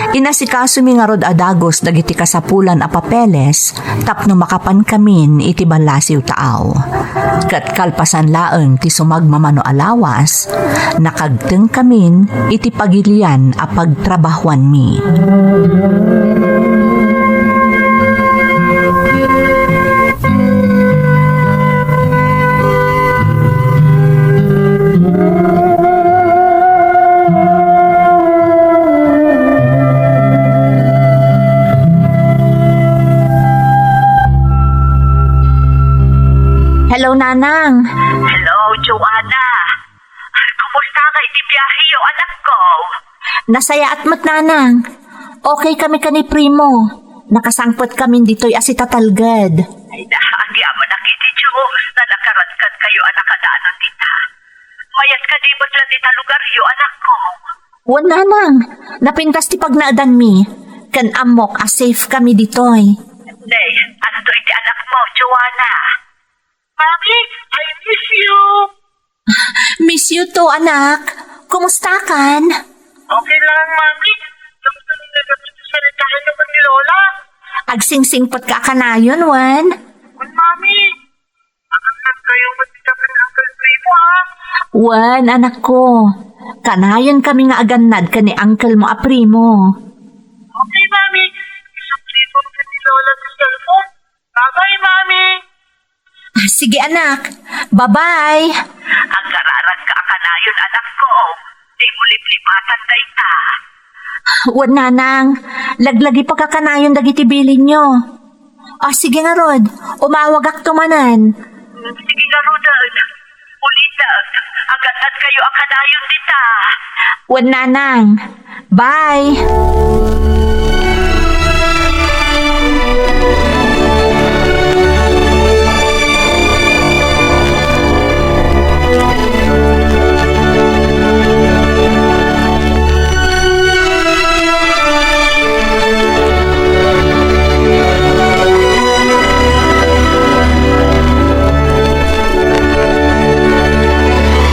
Inasikasomi ngarud a dagus dagiti kasapulan a papeles tapno makapankamin iti ballasiw taaw. Ket kalpasan laeng ti sumagmamano a lawas, nakagtengkamin iti pagilian a pagtrabahoanmi. Hello, Nanang. Hello, Joanna. Kumusta nga iti biaheyo, anakko? Nasayaat met, Nanang. Okay kami ken ni Primo. Nakasangpet kami ditoy a sitatalged. Ay, naagyaman a iti Dios, ta nakaradkan kayo a nakadanon dita. Mayat kadi met la dita lugaryo, anakko. Wen, Nanang. Napintas ti pagnaedanmi. Ken ammok a safe kami ditoy. Nay, anto iti anakmo, Joanna? Mami, I miss you. Miss you too, anak. Kumusta kan? Okay lang, Mami. Gusto ni David sa ritahan naman ni Lola. Agsingsingpet ka kanayon, wen? Wen, Mami. Anak kayo, magkita ka ni Uncle Primo, ha? Wen, anak ko. Kanayon kami nga agannad ken ni uncle mo a Primo. Okay, Mami. Isang Primo ken ni Lola sa cellphone. Bye-bye, Mami. Ah, sige, anak. Bye-bye. Agararag ka kanayon, anak ko. Di mo liplipatan dayta. Wen, Nanang. Laglagi pa ka kanayon dagiti bilinyo. Ah, sige ngarud. Umawagak to manen. Sige ngarud. Ulitek, agannad kayo a kanayon dita. Wen, Nanang. Bye.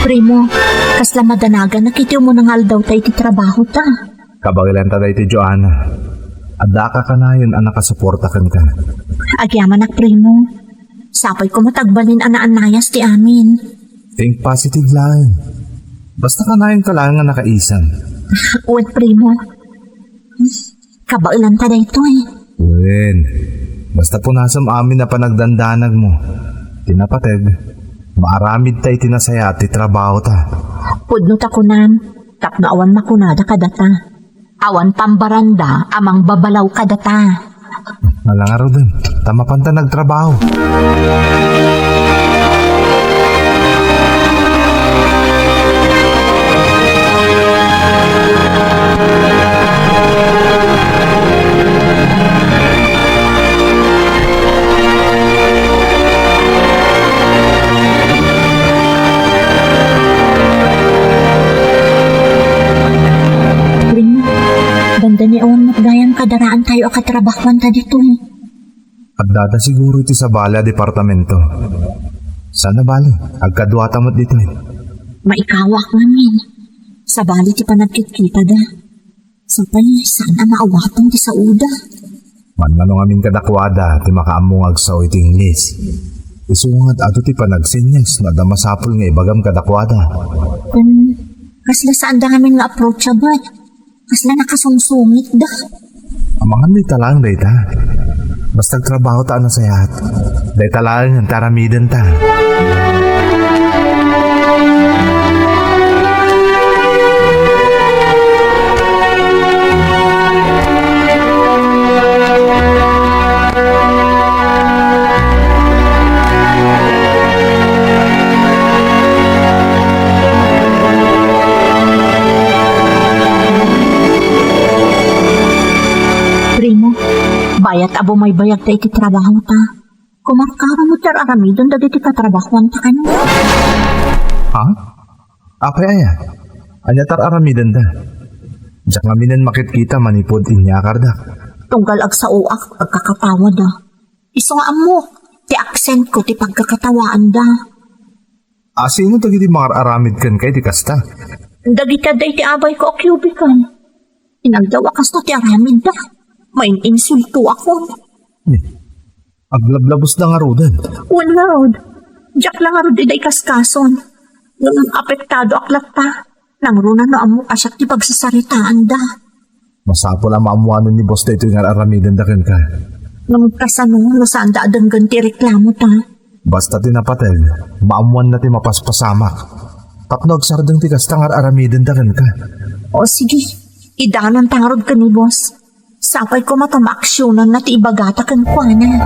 Primo, kasla madanaganak iti umuna nga aldawta iti trabahota. Kabaelanta daytoy, Joanna. Adda ka kanayon a nakasuporta kenka. Agyamanak, Primo. Sapay koma ta agbalin a naannayas ti amin. Think positive laeng. Basta kanayonka laeng a nakaisang. Wen, Primo. Kabaelanta daytoy. Wen, basta punasem amin a panagdandanagmo. Ti napateg, maaramidta iti nasayaat ti trabahota. Pudno ta kunam, tapno awan makunada kadata. Awan pambaranda a mangbabalaw kadata. Ala ngaruden, ta mapanta nagtrabaho. Primo, dandani awan met gayam kadaraantayo a katrabahuanta ditoy. Addada siguro iti sabali a departamento. Saan a bali, agkaduata met ditoy. Maikawak ngamin. Sabali ti panagkitkitada. Sapay, saan a maawaten ti saoda. Mannano ngamin kadakuada ti makaammo nga agsao iti Ingles. Isu nga adu ti panagsenyas no adda masapul nga ibagam kadakuada. Ken, kasla saanda ngamin nga approachable. Kasla nakasungsungitda. Amangan dayta laeng dayta. Basta agtrabahota a nasayaat. Dayta laeng ti aramidenta. Primo, bayat a bumaybayagta iti trabahota. Kumarkaro met ti ar-aramiden dagiti katrabahuanta kano. Ha? Apay aya? Ania ti ar-aramidenda? Diak ngaminen makitkita manipud inyakardak. Tunggal agsaoak, agkakatawada. Isu nga ammok, ti accent ko ti pagkakatawaanda. A, sino dagiti mangar-aramid kenka iti kasta? Dagiti adda iti abayko a cubican. Inaldaw a kasta ti aramidda. Main-insultoakon. Ni, aglablabusda ngaruden. Wen ngarud, diak la ngarud ida ikaskason. Ngem apektadoak latta. Nangruna no ammok a siak ti pagsasaritaanda. Masapul a maammoanen ni boss daytoy nga ar-aramidenda kenka. Ngem kasano no saanda a denggen ti reklamota? Basta ti napateg, maammoanna ti mapaspasamak. Tapno agsardeng ti kasta nga ar-aramidenda kenka. O sige, idanonta ngarud ken ni boss. Sapay koma ta maaksionanna ti ibagata kenkuana.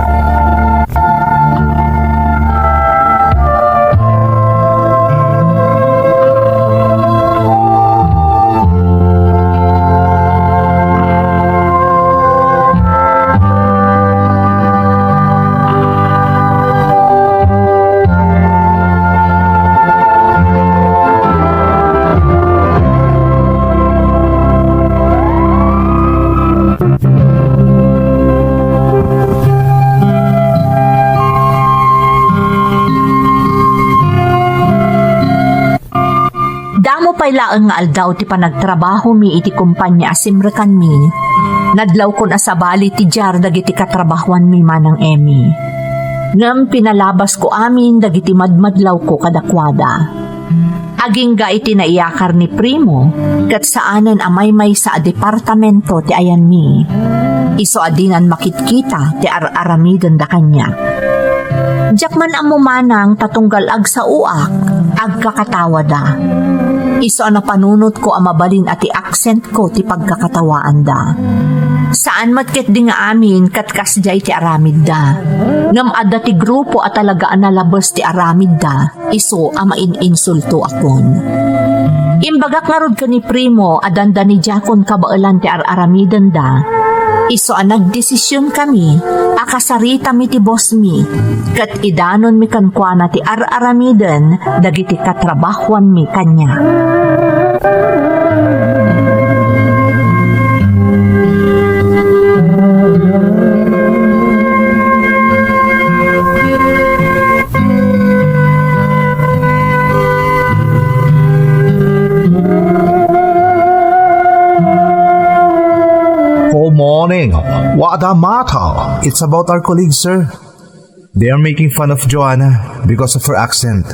pay laeng nga aldaw ti panagtrabahomi iti kompania a simrekanmi, nadlawkon a sabali ti diar dagiti katrabahoanmi, Manang Emmy. Ngem pinalabasko amin dagiti madmadlawko kadakuada. Agingga iti naiyakar ni Primo, ket saanen a maymaysa a departamento ti ayanmi. Isu a dinan makitkita ti ar-aramidenda kaniak. Diak man ammo manang ta tunggal agsaoak, agkakatawada. Isu a napanunotko a mabalin a ti accent ko ti pagkakatawaanda. Saan met ketdi nga amin ket kasdiay ti aramidda. Ngem adda ti grupo a talaga a nalabes ti aramidda, isu a main-insultoakon. Imbagak ngarud ken ni Primo a dandanidiakon kabaelan ti ar-aramidenda. Isu a nagdesisionkami a kasaritami ti bossmi ket idanonmi kenkuana ti ar-aramiden dagiti katrabahoanmi kaniak. Good morning. What the matter? It's about our colleague, sir. They are making fun of Joanna because of her accent.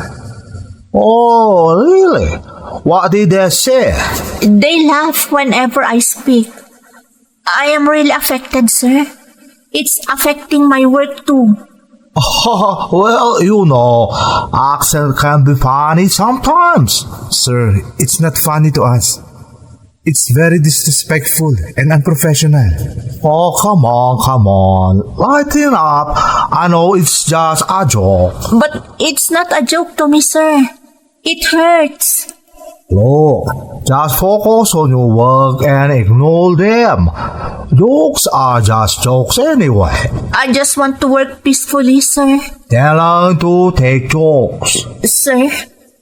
Oh, really? What did they say? They laugh whenever I speak. I am really affected, sir. It's affecting my work too. Well, you know, accent can be funny sometimes. Sir, it's not funny to us. It's very disrespectful and unprofessional. Oh, come on, come on. Lighten up. I know it's just a joke. But it's not a joke to me, sir. It hurts. Look, just focus on your work and ignore them. Jokes are just jokes anyway. I just want to work peacefully, sir. Tell them to take jokes. Sir?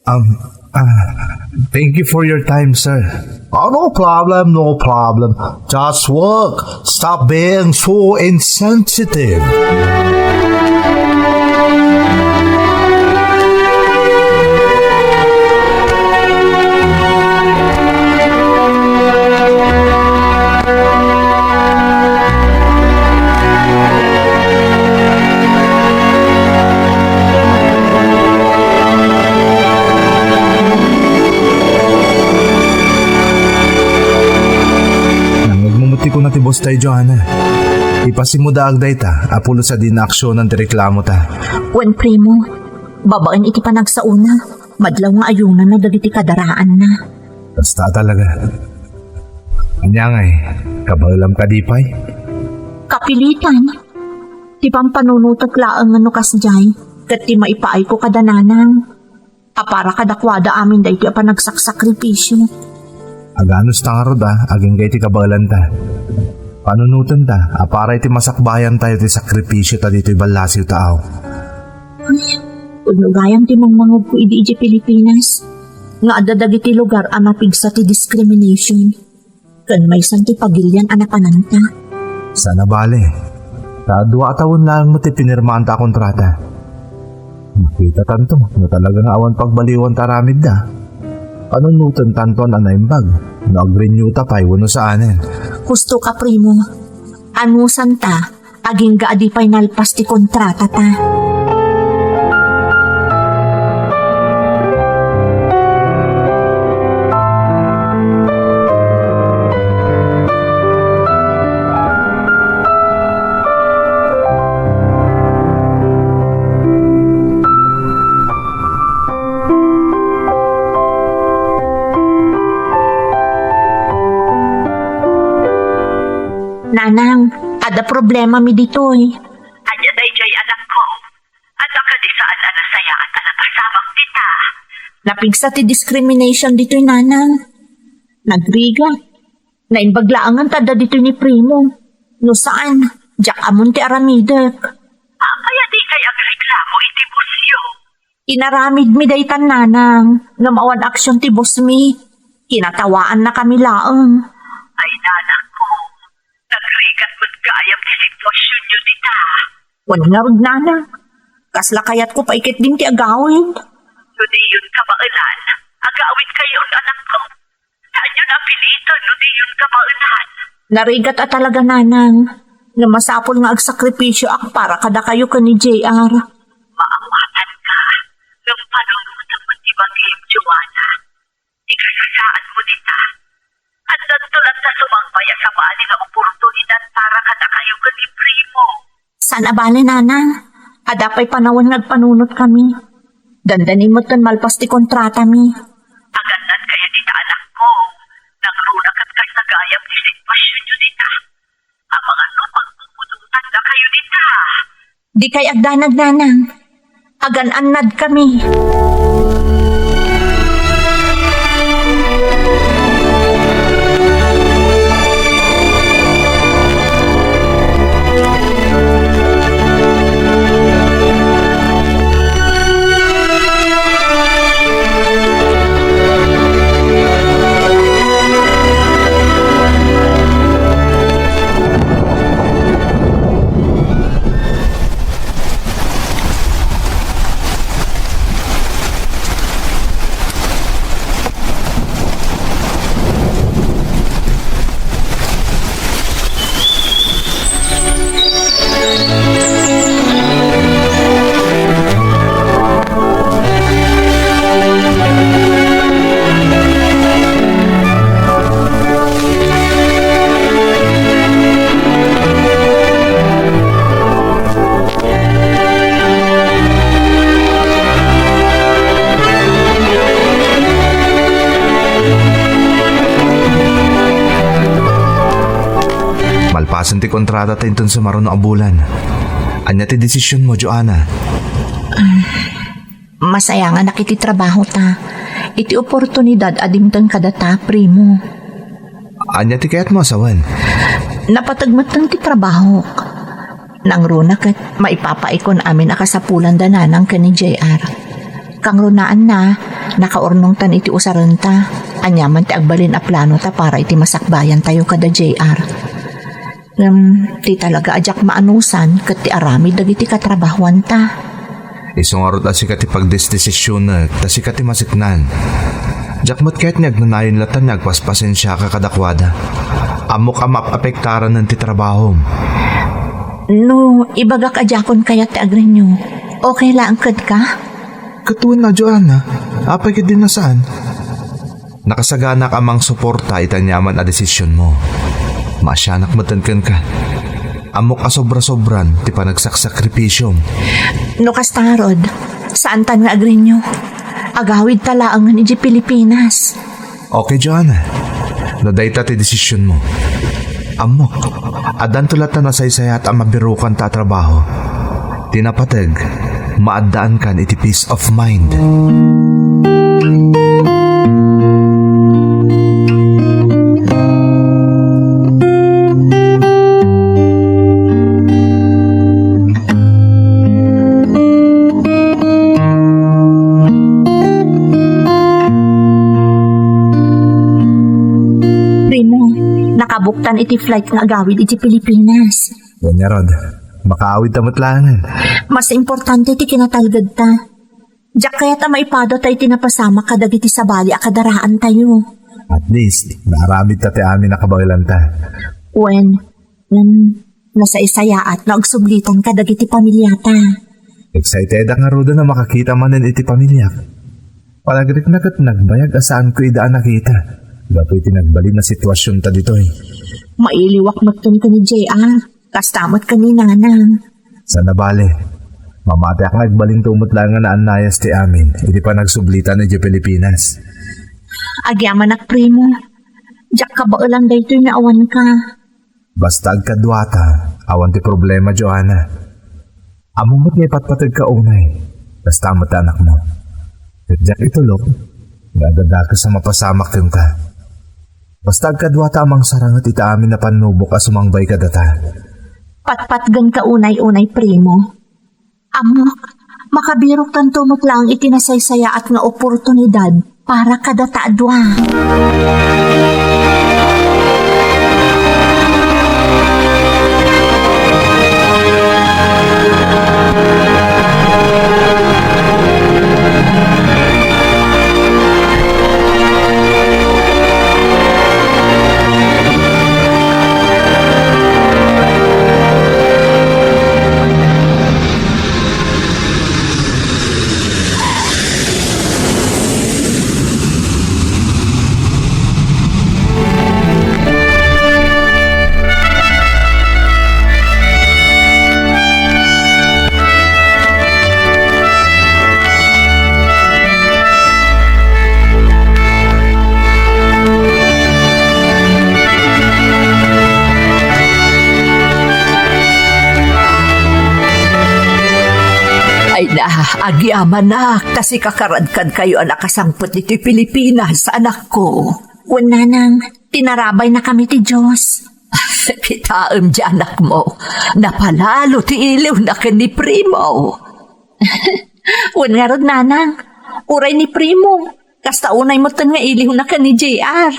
Um, ah, thank you for your time, sir. Oh, no problem, no problem. Just work. Stop being so insensitive. Nangngegmo met ti kuna ti boss tayo, Joanna. Ipasimudaag dayta, a pulos a dina aksionan ti reklamota. Wen, Primo, babaen iti panagsaona, madlaw nga ayunanna dagiti kadaraanna. Kasta talaga. Ania ngay, kabaelam kadi pay? Kapilitan. Ti pampanunotek laeng no kasdiay, ket ti maipaayko kada nanang. A para kadakuada amin daytoy a panagsaksakripisio. Aganos ta ngarud a, agingga iti kabaelanta. Panunotenta a para iti masakbayantayo ti sakripisio ta ditoy ballasiw ta aw. Pudno gayam ti mangmangugko idi idiay Pilipinas, nga adda dagiti lugar a napigsa ti discrimination ken maysan ti pagilian a napananta. Saan a bale, ta dua a tawen laeng met ti pinirmaanta a kontrata. Makitatanto no talaga nga awan pagbaliwan ta aramidda. Panunotentanto a naimbag no agrenew ta pay wenno saanen. Husto ka, Primo. Anusanta, agingga a di pay nalpas ti kontratata. Nanang, adda problemami ditoy. Ania daydiay, anakko? Adda kadi saan a nasayaat a napasamak dita? Napigsa ti discrimination ditoy, nanang. Nagrigat. Naimbag laengen ta adda ditoy ni Primo. No saan, diak ammon ti aramidek. Apay a dikay agreklamo iti bossyo? Inaramidmi daytan, nanang, ngem awan aksion ti bossmi. Kinatawaannakami laeng. Ay, nanakko, nagrigat met gayam ti situasionyo dita. Wen ngarud, nanang, kasla kayatko pay ketdin ti agawid. No diyon kabaelan, Agawidkayon, anakko. Saanyo napilitan no diyon kabaelan. Narigat a talaga, nanang. Nga masapul nga agsakripisioak para kadakayo ken ni J R. Maamatanka. Ngem panunotem met ti bagim, Joanna. Ikasasaadmo dita. Addanto latta sumangpay a sabali nga oportunidad para kadakayo ken ni Primo. Saan a bale, nanang. Adda pay panawen nga agpanunotkami. Dandanin metten malpas ti kontratami. Agannadkayo dita, anakko. Nangruna ket kasta gayam ti sitwasionyo dita. Amangan no pagpupudotandakayo dita. Dikay agdanag, nanang. Agan-annadkami. Malpasen ti kontratata inton sumaruno a bulan. Ania ti desisionmo, Joanna? Masayanganak iti trabahota. Iti oportunidad a dimteng kadata, Primo. Ania ti kayatmo a sawen? Napateg metten ti trabahok. Nangruna ket maipapaikon amin a kasapulanda nanang ken ni J R. Kangrunaanna, nakaurnongtan iti usarenta. Aniaman ti agbalin a planota para iti masakbayantayo kada J R. Ngem ti talaga a diak maanusan ket ti aramid dagiti katrabahuanta. Isu ngarud a sika ti pagdesdesisionek, ta sika ti masiknan. Diak met kayat nga agnanayon latta nga agpaspasensiaka kadakuada. Ammok a maap-apektaranen ti trabahom. No ibagak a diakon kayat ti agrenew, okay laeng kenka? Ket wen a, Joanna, apay ketdi a saan? Nakasaganak a mangsuporta iti aniaman a desisionmo. Maasianak metten kenka. Ammok a sobra-sobran ti panagsaksakripisom. No kasta ngarud, saantan nga agrenew. Agawidta laengen idiay Pilipinas. Okay, Joanna. No dayta ti desisionmo. Ammok, addanto latta nasaysayaat a mabirokanta a trabaho. Ti napateg, maaddaankan iti peace of mind. Primo, nakabuktan iti flight nga agawid iti Pilipinas. Wen ngarud, makaawidta met laengen. Mas importante ti kinatalgedta. Diak kayat a maipadata iti napasamak kadagiti sabali a kadaraantayo. At least, naaramidta ti amin a kabaelanta. Wen, ngem nasaysayaat no agsublitan kadagiti pamiliata. Excited-ak ngaruden a makakita manen iti pamiliak. Panagrikna ket nagbayag a saanko ida a nakita gapu iti nagbalin a situasionta ditoy. Mailiwak met kenka ni J R. Kasta met ken ni Nanang. Saan a bale. Mamatiak nga agbalinto met laeng nga naannayas ti amin idi panagsublitan idiay Pilipinas. Agyamanak, Primo. Diak kabaelan daytoy nga awanka. Basta agkaduata, awan ti problema, Joanna. Ammom met nga ipatpategka unay. Kasta met ti anakmo. Ket diak itulok nga adda dakes a mapasamak kenka. Basta agkaduata a mangsaranget iti amin a pannubok a sumangbay kadata. Patpatgenka unay-unay, Primo. Ammok, makabiroktanto met laeng iti nasaysayaat nga oportunidad para kadata a dua. Ay na, agyamanak, ta sika kadi kadkayo a nakasangpet ditoy Pilipinas, anakko. Wen, nanang, tinarabaynakami ti Dios. Kitaem ti anakmo, napalalo ti iliwna ken ni Primo. Wen ngarud, nanang, uray ni Primo, kasta unay metten nga iliwna ken ni J R.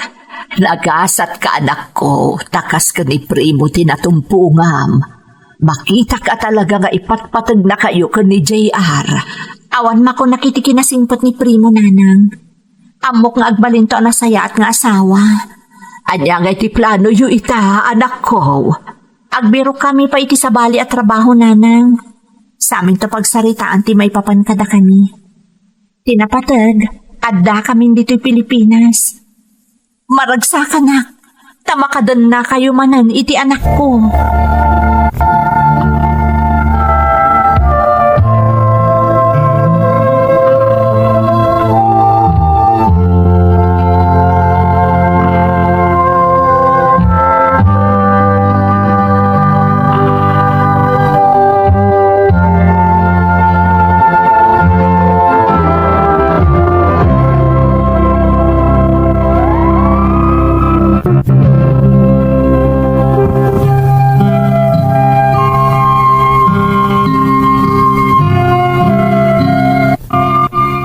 Nagasatka, anakko, ta kas ken ni Primo ti natumpongam. Makitak a talaga nga ipatpategnakayo ken ni J R. Awan makunak iti kinasingpet ni Primo, nanang. Ammok nga agbalinto a nasayaat nga asawa. Ania ngay ti planoyo ita, anakko? Agbirokkami pay iti sabali a trabaho, nanang. Saminto pagsaritaan ti maipapan kadakami. Ti napateg, addakamin ditoy Pilipinas. Maragsakanak, ta makadennakayo manen iti anakko.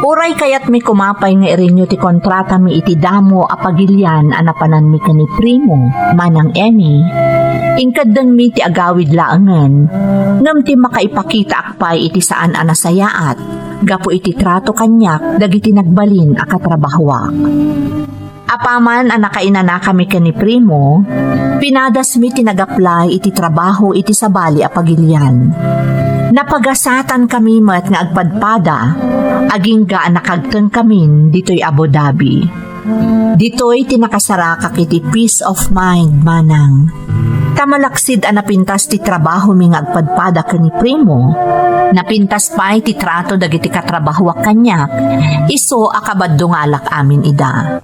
Uray kayatmi koma pay nga irinyo ti kontratami iti damo a pagilian a napananmi ken ni Primo, Manang Emmy, inkeddengmi ti agawid laengen, ngem ti makaipakitaak pay iti saan a nasayaat gapu iti trato kaniak dagiti nagbalin a katrabahoak. Apaman a nakainanakami ken ni Primo, pinadasmi ti nag-apply iti trabaho iti sabali a pagilian. Napagasatankami met nga agpadpada, agingga a nakagtengkamin ditoy Abu Dhabi. Ditoy ti nakasarakak iti peace of mind, manang. Ta malaksid a napintas ti trabahomi nga agpadpada ken ni Primo, napintas pay ti trato dagiti katrabahoak kaniak, isu a kabaddungalak amin ida.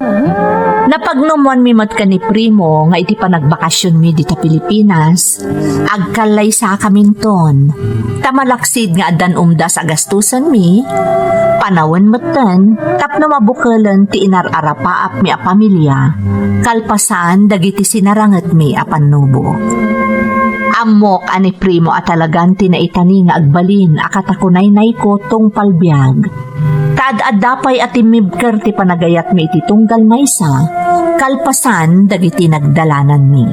Napagnumoanmi met ken ni Primo nga iti panagbakasionmi dita Pilipinas, agkallaysakaminton, ta malaksid nga addan umdas a gastusenmi, panawen metten tapno mabukelen ti inar-arapaapmi a pamilya, kalpasan dagiti sinarangetmi a pannubo. Ammok a ni Primo a talagan ti naitani nga agbalin a katakunaynayko tungpal biag. Ta ad-adda pay a timmibker ti panagayatmi iti tunggal maysa, kalpasan dagiti nagdalananmi.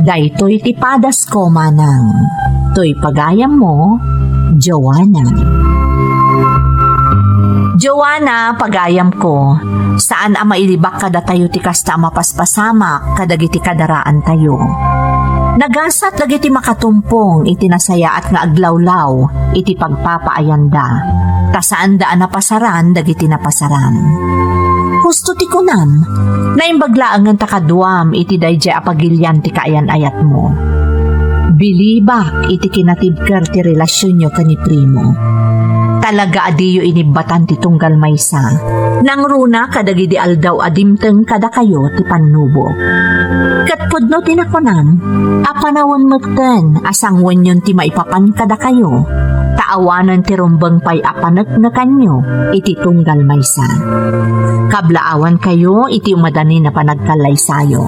Daytoy ti padasko, manang. Toy pagayammo, Joanna. Joanna, pagayamko, saan a mailibak kadatayo ti kasta a mapaspasamak kadagiti kadaraantayo. Nagasat dagiti makatumpong iti nasayaat nga aglawlaw iti pagpapaayanda, ta saanda a napasaran dagiti napasaram. Husto ti kunam, naimbag laengen ta kaduam iti daydiay a pagilian ti kaayan-ayatmo. Bilibak iti kinatibker ti relasionyo ken ni Primo. Talaga a diyo inibbatan ti tunggal maysa. Nangruna kadagidi aldaw a dimteng kadakayo ti pannubok. Ket pudno ti nakunam, a panawen metten a sanguenyon ti maipapan kadakayo, ta awanen ti rumbeng pay a paneknekanyo iti tunggal maysa. Kablaawankayo iti umadanin a panagkallaysayo.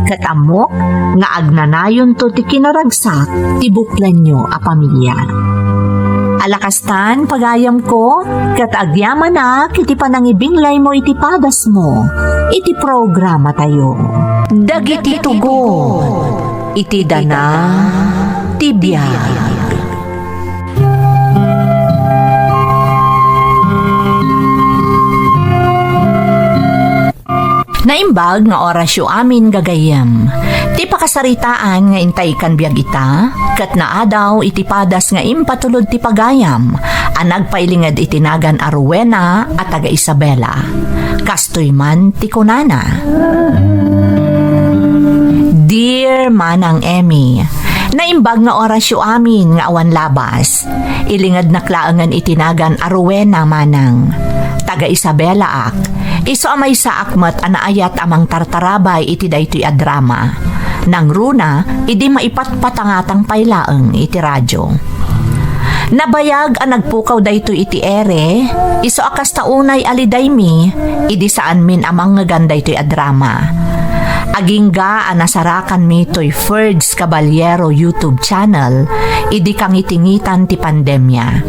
Ket ammok nga agnanayonto ti kinaragsak ti buklanyo a pamilia. Alakastan, pagayamko, ket agyamanak iti panangibinglaymo iti padasmo iti programatayo. Dagiti tugot iti dana ti biag. Naimbag nga orasyo amin, gagayyem. Ti pakasaritaan nga intay kan biag ita, ket naadaw iti padas nga impatulod ti pagayam a nagpailinged iti nagan a Rowena a taga Isabela. Kastoy man ti kunana, Dear Manang Emmy, naimbag nga orasyo amin nga awan labas. Ilingednak laengen iti nagan a Rowena, manang. Taga Isabelaak. Isu a maysaak met a naayat a mangtartarabay iti daytoy a drama. Nangruna, idi maipatpatangatang pay laeng iti radyo. Nabayag a nagpukaw daytoy iti ere, isu a kasta unay a lidaymi, idi saanmin a mangngegan daytoy a drama. Agingga a nasarakanmi toy Ferds Caballero YouTube channel, idi kangitingitan ti pandemia.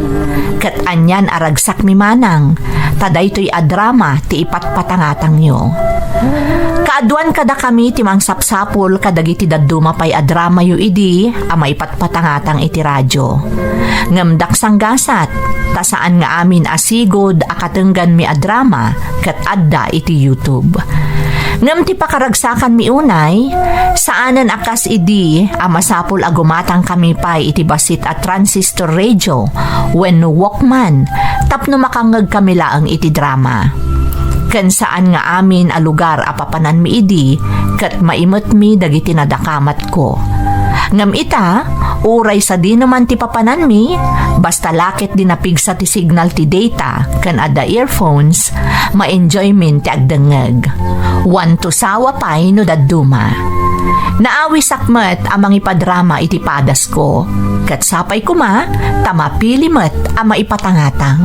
Ket anian a ragsakmi manang, ta daytoy a drama ti ipatpatangatangyo. Kaaduan kadakami ti mangsapsapul kadagiti dadduma pay a dramayo idi a maipatpatangatang iti radio. Ngem daksanggasat, ta saan nga amin a sigud a katengganmi a drama ket adda iti YouTube. Ngem ti pakaragsakanmi unay, saanen a kas idi a masapul a gumatangkami pay iti bassit a transistor radio wenno Walkman tapno makangngegkami laeng iti drama. Ken saan nga amin a lugar a papananmi idi ket maimetmi dagiti nadakamatko. Ngem ita, uray sadino man ti papananmi, basta la ket di napigsa ti signal ti data ken adda earphones, ma-enjoymin ti agdengngeg. Wanto sawa pay no dadduma. Naawisak met a mangipadrama iti padasko, ket sapay koma ta mapili met a maipatangatang.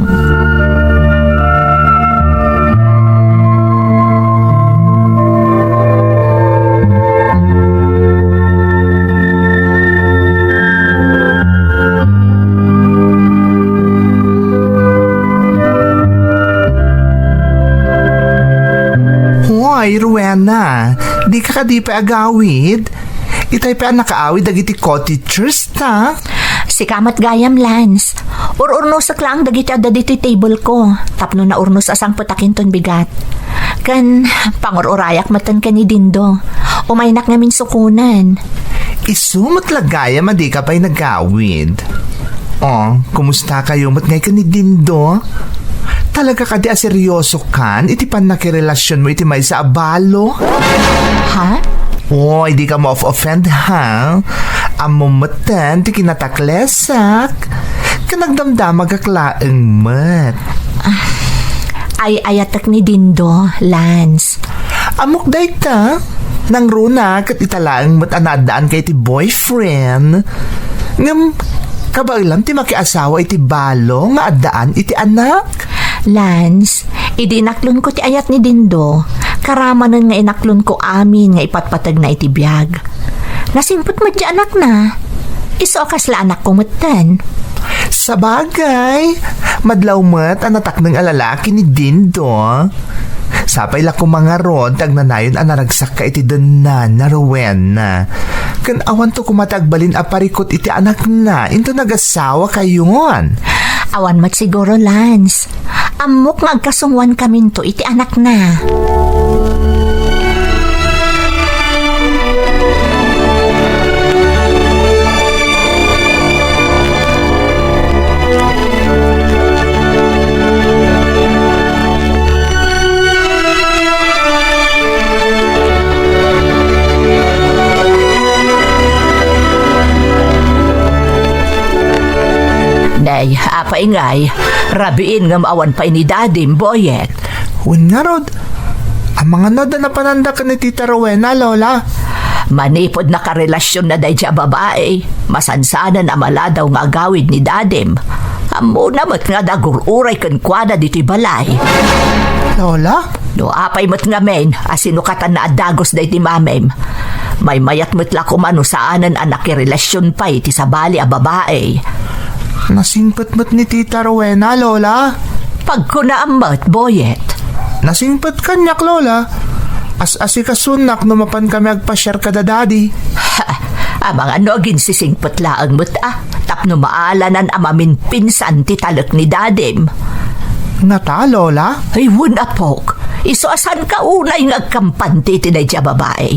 Hoy, Rowena, dika kadi pay agawid? Itay pay a nakaawid dagiti cottagers, ta? Sika met gayam, Lance. Ur-urnosek laeng dagiti adda ditoy table ko, tapno naurnos a sangpetakinton bigat. Ken pangur-urayak metten ken ni Dindo. Umaynak ngamin sukonen. Isu met la gayam a dika pay nagawid. Oh, kumusta kayo met ngay ken ni Dindo? Talaga kadi a seryoso kan iti pannakirelasionmo iti maysa a balo? Ha? Oy, dika ma-off-offend, ha? Ammom metten ti kinataklesak. Ken nagdamdamagak laeng met. Ah, ay-ayatek ni Dindo, Lance. Ammok dayta, nangruna ket ita laeng met a naaddaanka iti boyfriend. Ngem, kabaelam ti makiasawa iti balo nga addaan iti anak? Lance, idi inaklonko ti ayat ni Dindo, karamanen nga inaklonko amin nga ipatpategna iti biag. Nasingpet met ti anakna. Isu a kasla anakko metten. Sabagay, madlaw met a natakneng a lalaki ni Dindo. Sapay la koma ngarud ti agnanayon a naragsakka iti denna, Rowena. Ken awanto koma ti agbalin a parikut iti anakna inton agasawakayon. Awan met siguro, Lance. Ammok nga agkasungoankaminto iti anakna. Nay, apay ngay, rabiin ngem awan pay ni Dadim, Boyet. Wen ngarud, amangan no adda napananda ken ni Tita Rowena, Lola? Manipud nakarelasionna daydiay a babai, masansanen a maladaw nga agawid ni Dadim. Ammona met nga adda agur-uray kenkuana ditoy balay. Lola? No apay met ngamin a sinukatanna a dagus daydi mamim, maymayat met la koma no saanen a nakirelasion pay ti sabali a babai. Nasingpet met ni Tita Rowena, Lola. Pagkunaam met, Boyet. Nasingpet kaniak, Lola. As-asikasunak no mapan kami agpasiar kada Dadi. Ha, amangan no aginsisingpet laeng met a, tapno maalanan a maminpinsan ti talek ni Dadim. Ngata, Lola? Ay, wen, apok. Isu a saanka unay nga agkampante iti daydiay a babai.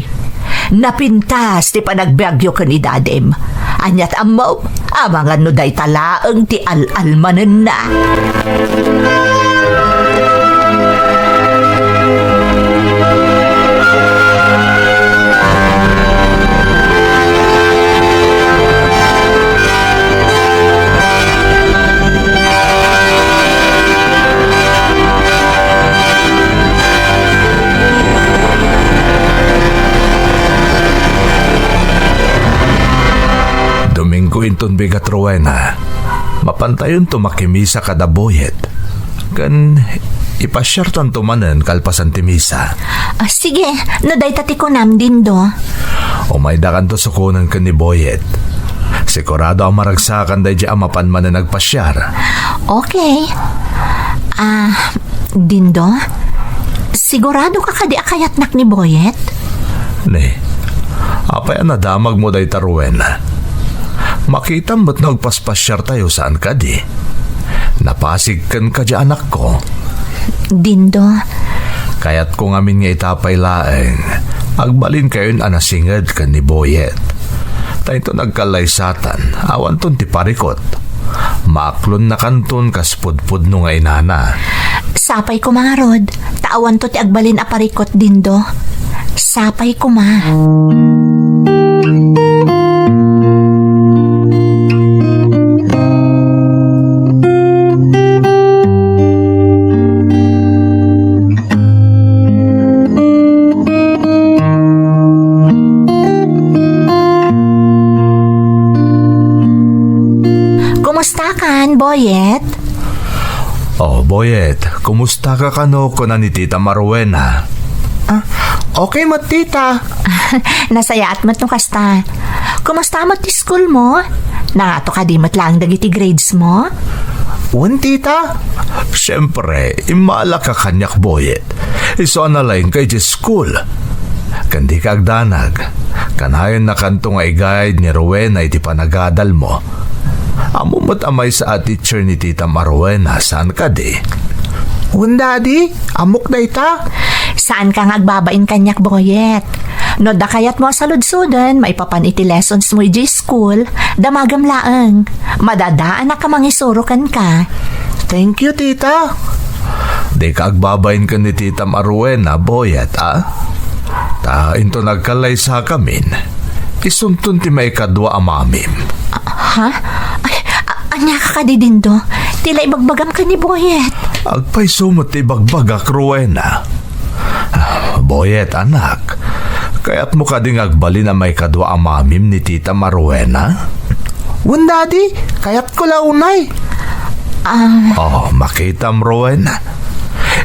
Napintas ti panagbiagyo ken ni Dadim. Aniat ammom, amangan no dayta laeng ti al-almanenna. Domingo inton bigat, Rowena. Mapantayonto makimisa kada Boyet. Ken ipasiartanto manen kalpasan ti misa. Ah, sige, no dayta ti kunam, Dindo. Umaydakanto sukonen ken ni Boyet. Sigurado a maragsakan daydi a mapan manen agpasiar. Okay. Ah, Dindo, sigurado ka kadi a kayatnak ni Boyet? Ne, apay a nadamagmo dayta, Rowena? Makitam met no agpaspasiartayo, saan kadi? Napasig kenka, anakko. Dindo. Kayatko ngamin nga ita pay laeng, agbalinkayon a nasinged ken ni Boyet. Ta inton agkallaysatan, awanton ti parikot. Maaklonnakanton kas pudpudno nga inana. Sapay koma ngarud, ta awanto ti agbalin a parikot, Dindo. Sapay koma. Kumustakan, Boyet? Oh, Boyet, kumusta ka kano kuna ni Tita Marwena? Ah, okay met, Tita. Nasayaat met no kasta. Kumusta met ti school mo? Nangato kadi met laeng dagiti grades mo? Wen, Tita. Siyempre, immala ka kaniak, Boyet. Isu a nalaingka iti school. Ken dika agdanag. Kanayon nakanto nga i-guide ni Rowena iti panagadal mo. Ammo met a maysa a teacher ni Tita Marwena, saan kadi? Wen, Daddy, ammok dayta. Saanka nga agbabain kaniak, Boyet. No adda kayatmo a saludsoden maipapan iti lessons mo idiay school, damagem laeng. Madadaanak a mangisuro kenka. Thank you, Tita. Dika agbabain ken ni Tita Marwena, Boyet, a? Ta inton agkallaysakamin, isunton ti maikadua a mamim. Ha? Ay, a-, ania ka kadi, Dindo? Ti la ibagbagam ken ni Boyet. Agpayso met ti ibagbagak, Rowena. Ah, Boyet, anak, kayatmo kadi nga agbalin a maikadua a mamim ni Tita Marwena? Wen, Daddy, kayatko la unay. Ah. Oh, makitam, Rowena.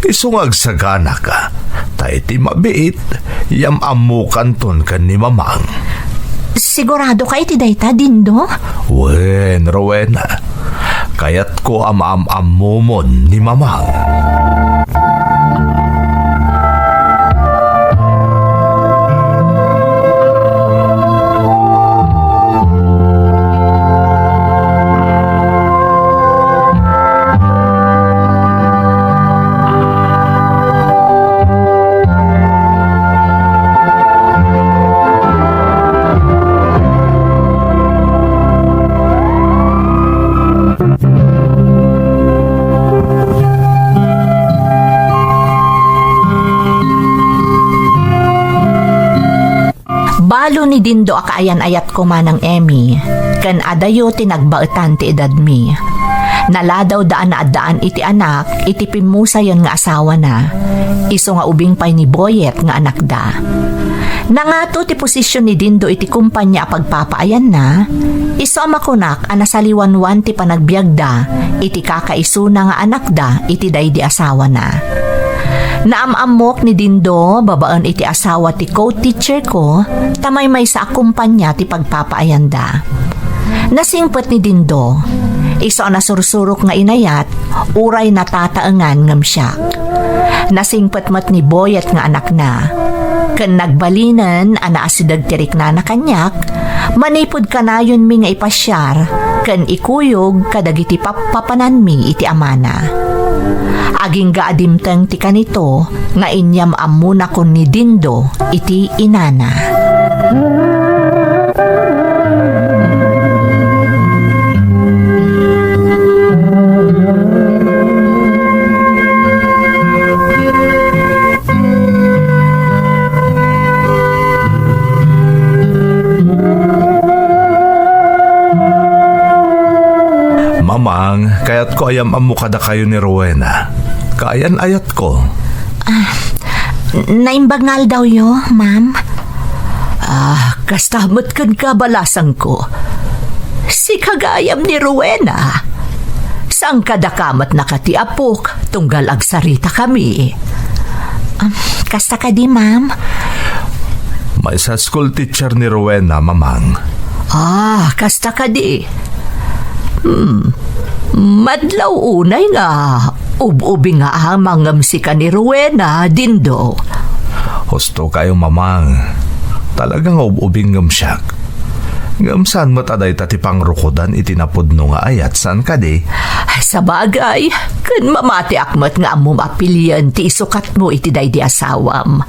Isu nga agsaganaka, ta iti mabiit, yam-ammokanton ken ni Mamang. Sigurado ka iti dayta, Dindo? Wen, Rowena. Kayatko a maam-ammomon ni Mamang. Balo ni Dindo a kaayan-ayatko, Manang Emmy, ken adayo ti nagbaetan ti edadmi. Naladawda a naaddaan iti anak iti pimmusayen nga asawana, isu nga ubing pay ni Boyet nga anakda. Nangato ti posisyon ni Dindo iti kompania a pagpapaayanna, isu a makunak a nasaliwanwan ti panagbiagda iti kakaisuna nga anakda iti daydi asawana. Naam-ammok ni Dindo babaen iti asawa ti co-teacher ko, ta maymaysa a kompania ti pagpapaayanda. Nasingpet ni Dindo, isu a nasursurok nga inayat, uray natataengan ngem siak. Nasingpet met ni Boyet nga anakna, ken nagbalinen a naasideg ti riknana kaniak, manipud kanayonmi nga ipasiar ken ikuyog kadagiti pappapananmi iti amana. Agingga a dimteng ti kanito nga inyam-ammonakon ni Dindo iti inana. Mamang, kayatko a yam-ammo kadakayo ni Rowena. Kaayan-ayatko. Ah, naimbag nga aldawyo, ma'am. Ah, kasta met ken kabalasangko. Sika gayam ni Rowena. Saan kadaka met naka ti apok, tunggal agsaritakami. Ah, kasta kadi, ma'am? Maysa school teacher ni Rowena, Mamang. Ah, kasta kadi. Hmm. Madlaw unay nga ub-ubing nga amangem sika ni Rowena, Dindo. Husto kayo, Mamang. Talaga nga ub-ubing ngem siak. Ngem saan met a dayta ti pangrukodan iti napudno nga ayat, saan kadi? Sabagay, ken mamatiak met nga ammom a pilien ti isukatmo iti daydi asawam.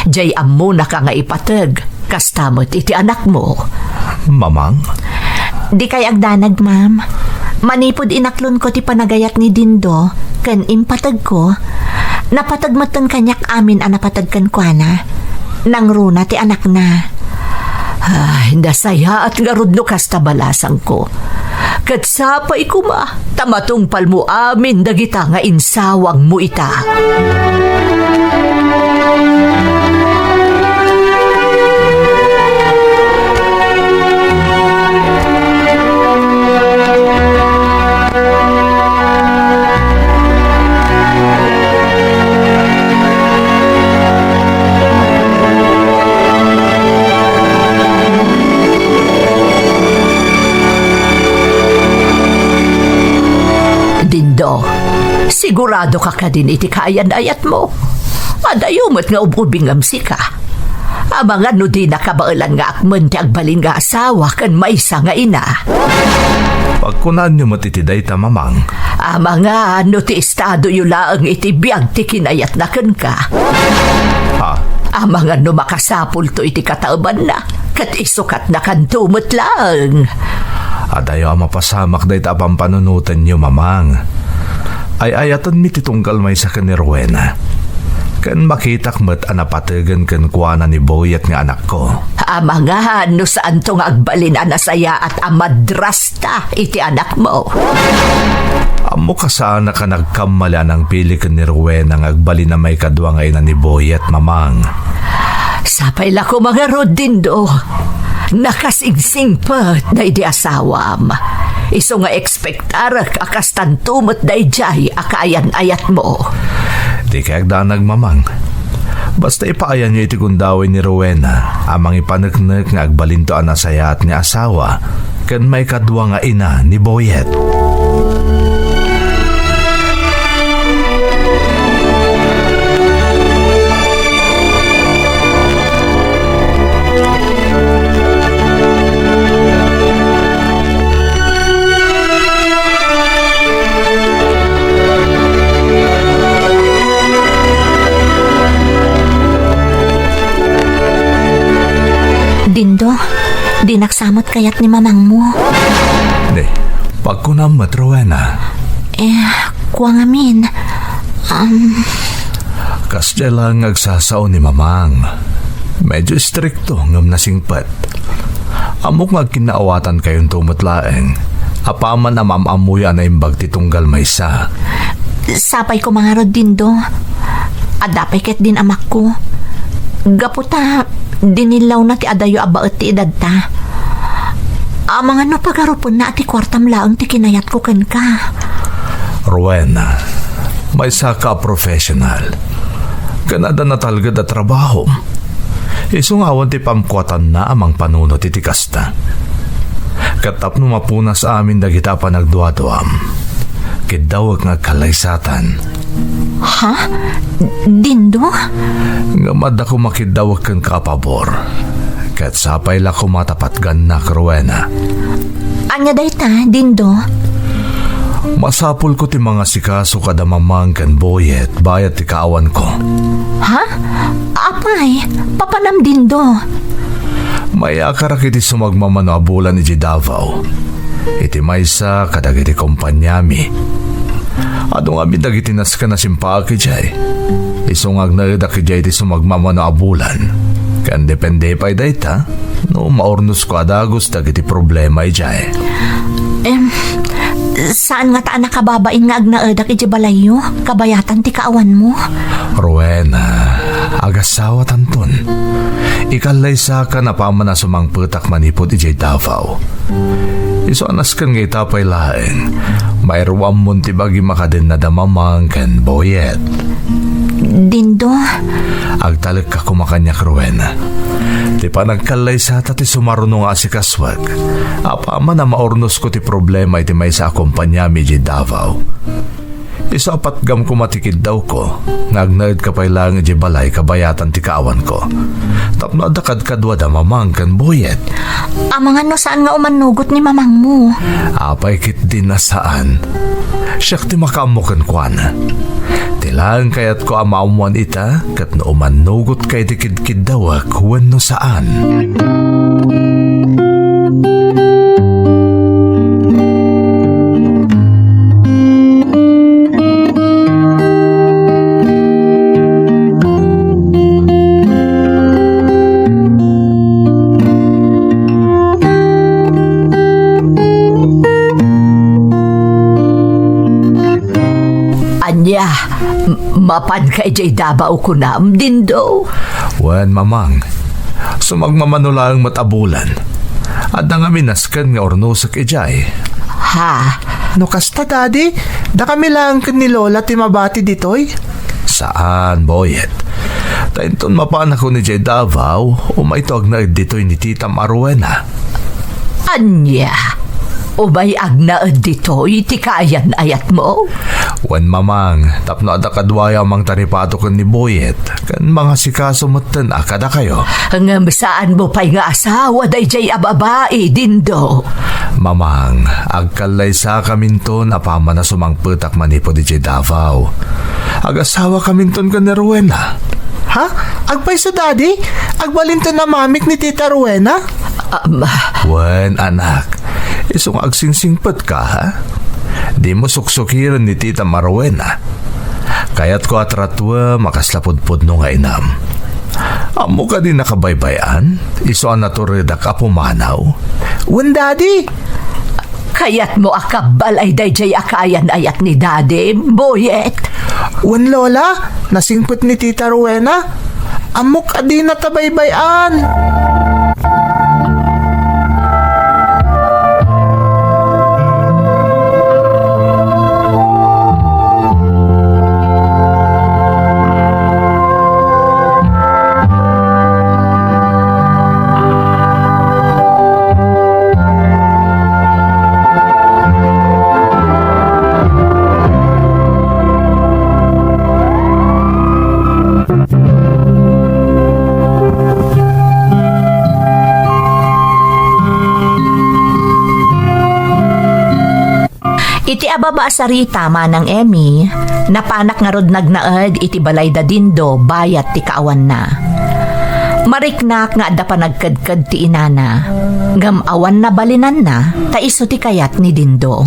Jay ammonaka nga ipateg, kasta met iti anakmo. Mamang? Dikay agdanag, ma'am. Manipud inaklonko ti panagayat ni Dindo ken impategko, napateg metten kaniak amin a napateg kenkuana. Nangruna ti anakna. Ay, nasayaat ngarud no kasta balasangko. Ket sapay koma, ta matungpalmo amin dagita nga insawangmo ita. Dindo, sigurado ka kadin iti kaayan-ayatmo? Adayo met nga ub-ubingem sika. Amangan no dina kabaelan nga akmen ti agbalin nga asawa ken maysa nga ina. Pagkunaanyo met iti dayta, Mamang. Amangan no ti estadoyo laeng iti biag ti kinayatna kenka. Ha? Amangan no makasapulto iti kataebanna, ket isukatnakanto met laeng. Adayo a mapasamak dayta a pampanunotenyo, Mamang. Ay-ayatenmi ti tunggal maysa ken ni Rowena. Ken makitak met a napategen kenkuana ni Boyet nga anakko. Amangan no saanto nga agbalin a nasayaat a madrasta iti anakmo. Ammok a saanak a nagkamali a nangpili ken ni Rowena nga agbalin a maikadua nga ina ni Boyet, Mamang. Sapay la koma ngarud, Dindo. Nakasingsingpet daydi asawam. Isu nga ekspektarek a kastanto met daydiay a kaayan-ayatmo. Dikay agdanag, Mamang. Basta ipaayanyo iti gundaway ni Rowena a mangipaneknek nga agbalinto a nasayaat nga asawa ken maikadua nga ina ni Boyet. Dindo, dinak sa met kayat ni mamangmo. Ni, pagkunam met, Rowena. Eh, kua ngamin. Um, Kasdiay la nga agsasao ni Mamang. Medyo istrikto ngem nasingpet. Ammok nga agkinnaawatankayonto met laeng, apaman a maam-ammoyo a naimbag ti tunggal maysa. Sapay koma ngarud, Dindo. Adda pay ket din amakko. Gapu ta dinillawna ti adayo a baet ti edadta. Amangan no pagarupenna a ti kuartam laeng ti kinayatko kenka. Rowena, maysaka a professional. Ken adda natalged a trabahom. Isu nga awan ti pamkuatanna a mangpanunot iti kasta. Ket tapno mapunas amin dagita a panagduaduam, kiddawek nga agkallaysatan. Ha? Dindo? Ngem adda koma kiddawek kenka a pabor. Ket sapay la koma ta patgannak, Rowena. Ania dayta, Dindo? Masapulko ti mangasikaso kada Mamang ken Boyet bayat ti kaawanko. Ha? Apay, papanam, Dindo? Mayakarak iti sumagmamano a bulan idiay Davao. Iti maysa kadagiti kompaniami. Adu ngamin dagiti nasken a simpaak idiay. Isu nga agnaedak idiay iti sumagmamano a bulan. Ken depende pay dayta no maurnosko a dagus dagiti problema idiay. Em, Saan ngata a nakababain nga agnaedak idiay balayyo, kabayatan ti kaawanmo? Rowena, agasawatanton. Ikallaysakan apaman a sumangpetak manipud idiay Davao. Isu a nasken nga ita pay laeng, mairuammon ti bagim a kadennada Mamang ken Boyet. Dindo. Agtalekka koma kaniak, Rowena. Ti panagkallaysata ti sumaruno nga asikasuek. Apaman a maurnosko ti problema iti maysa a kompaniami idiay Davao. Isu a patgam koma ti kiddawko, nga agnaedka pay laeng idiay balay kabayatan ti kaawanko. Tapno adda kadkaduada Mamang ken Boyet. Amangan no saan nga umannugot ni mamangmo. Apay ketdi a saan? Siak ti makaammo kenkuana. Ti laeng kayatko a maammuan ita, ket no umannugotka iti kidkiddawek wenno saan. Ania, m-, mapanka idiay Davao kunam, Dindo? Wen, Mamang. Sumagmamano laeng met a bulan. Adda ngamin nasken nga urnosek idiay. Ha? No kasta, Daddy, dakami laeng ken ni Lola ti mabati ditoy? Saan, Boyet. Ta inton mapanakon idiay Davao, umayto agnaed ditoy ni Titam a Rowena. Ania? Umay agnaed ditoy ti kaayan-ayatmo? Wen, Mamang, tapno adda kaduayo a mangtaripado ken ni Boyet, ken mangasikaso metten a kadakayo. Ngem saanmo pay nga asawa daydiay a babai, Dindo? Mamang, agkallaysakaminton apaman a sumangpetak manipud idiay Davao. Agasawakaminton ken ni Rowena. Ha? Agpayso, Daddy? Agbalinton a mamik ni Tita Rowena? Um, Wen, anak, isu nga agsingsingpetka, ha? Dimo suksukiren ni Tita a Rowena. Kayatko a tratuem a kasla pudpudno nga inam. Ammok a di nakabaybay-an, isu a naturedak a pumanaw? Wen, Daddy. Kayatmo a kabbalay daydiay a kaayan-ayat ni Daddy, Boyet? Wen, Lola, nasingpet ni Tita Rowena. Ammok a dinata baybay-an. Iti ababa a sarita, Manang Emmy, napanak ngarud nagnaed iti balay da Dindo bayat ti kaawanna. Mariknak nga adda panagkedked ti inana, ngem awan nabalinanna ta isu ti kayat ni Dindo.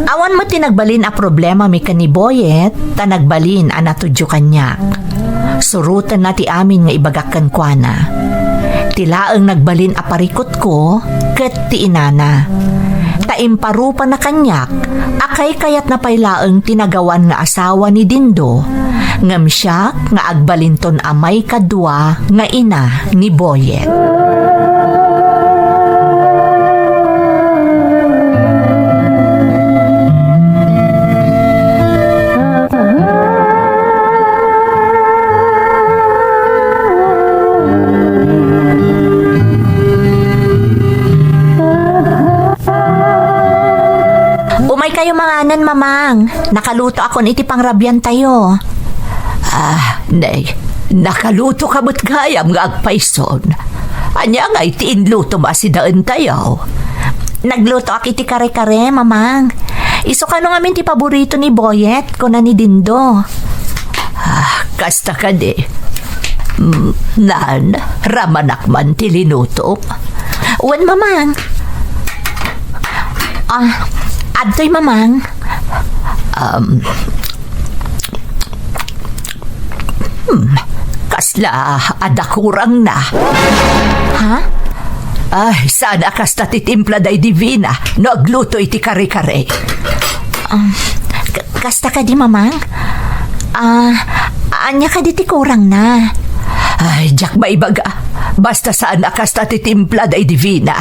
Awan met ti nagbalin a problema mi ken ni Boyet, ta nagbalin a natudyo kaniak. Surotenna ti amin nga ibagak kenkuana. Ti laeng nagbalin a parikutko ket ti inana. Ta imparupana kaniak a kaykayatna pay laeng ti nagawan nga asawa ni Dindo, ngem siak nga agbalinton a maikadua nga ina ni Boyet. Umay kayo manganen, Mamang. Nakaluto akon iti pangrabian tayo. Ah, nay, nakaluto ka met gayam nga agpayson. Ania ngay ti inlutom a sidaentayo? Naglutoak iti kare-kare, Mamang. Isu kano ngamin ti paborito ni Boyet, kuna ni Dindo. Ah, kasta kadi. Mm, nan, ramanak man ti linutom. Wen, Mamang. Ah, adtoy, Mamang. Um, Hmm, kasla adda kurangna. Ha? Ay, saan a kasta ti timpla day Divina no agluto iti kare-kare? Um, k-, kasta kadi, Mamang? Ah, ania kadi ti kurangna? Ay, diak maibaga. Basta saan a kasta ti timpla day Divina.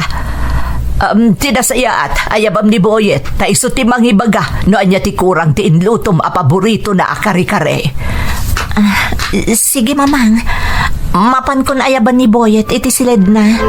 Um, ti nasayaat, ayabam ni Boyet, ta isu ti mangibaga no ania ti kurang ti inlutom a paboritona a kare-kare. Ah, sige, Mamang. Mapankon ayaban ni Boyet iti siledna.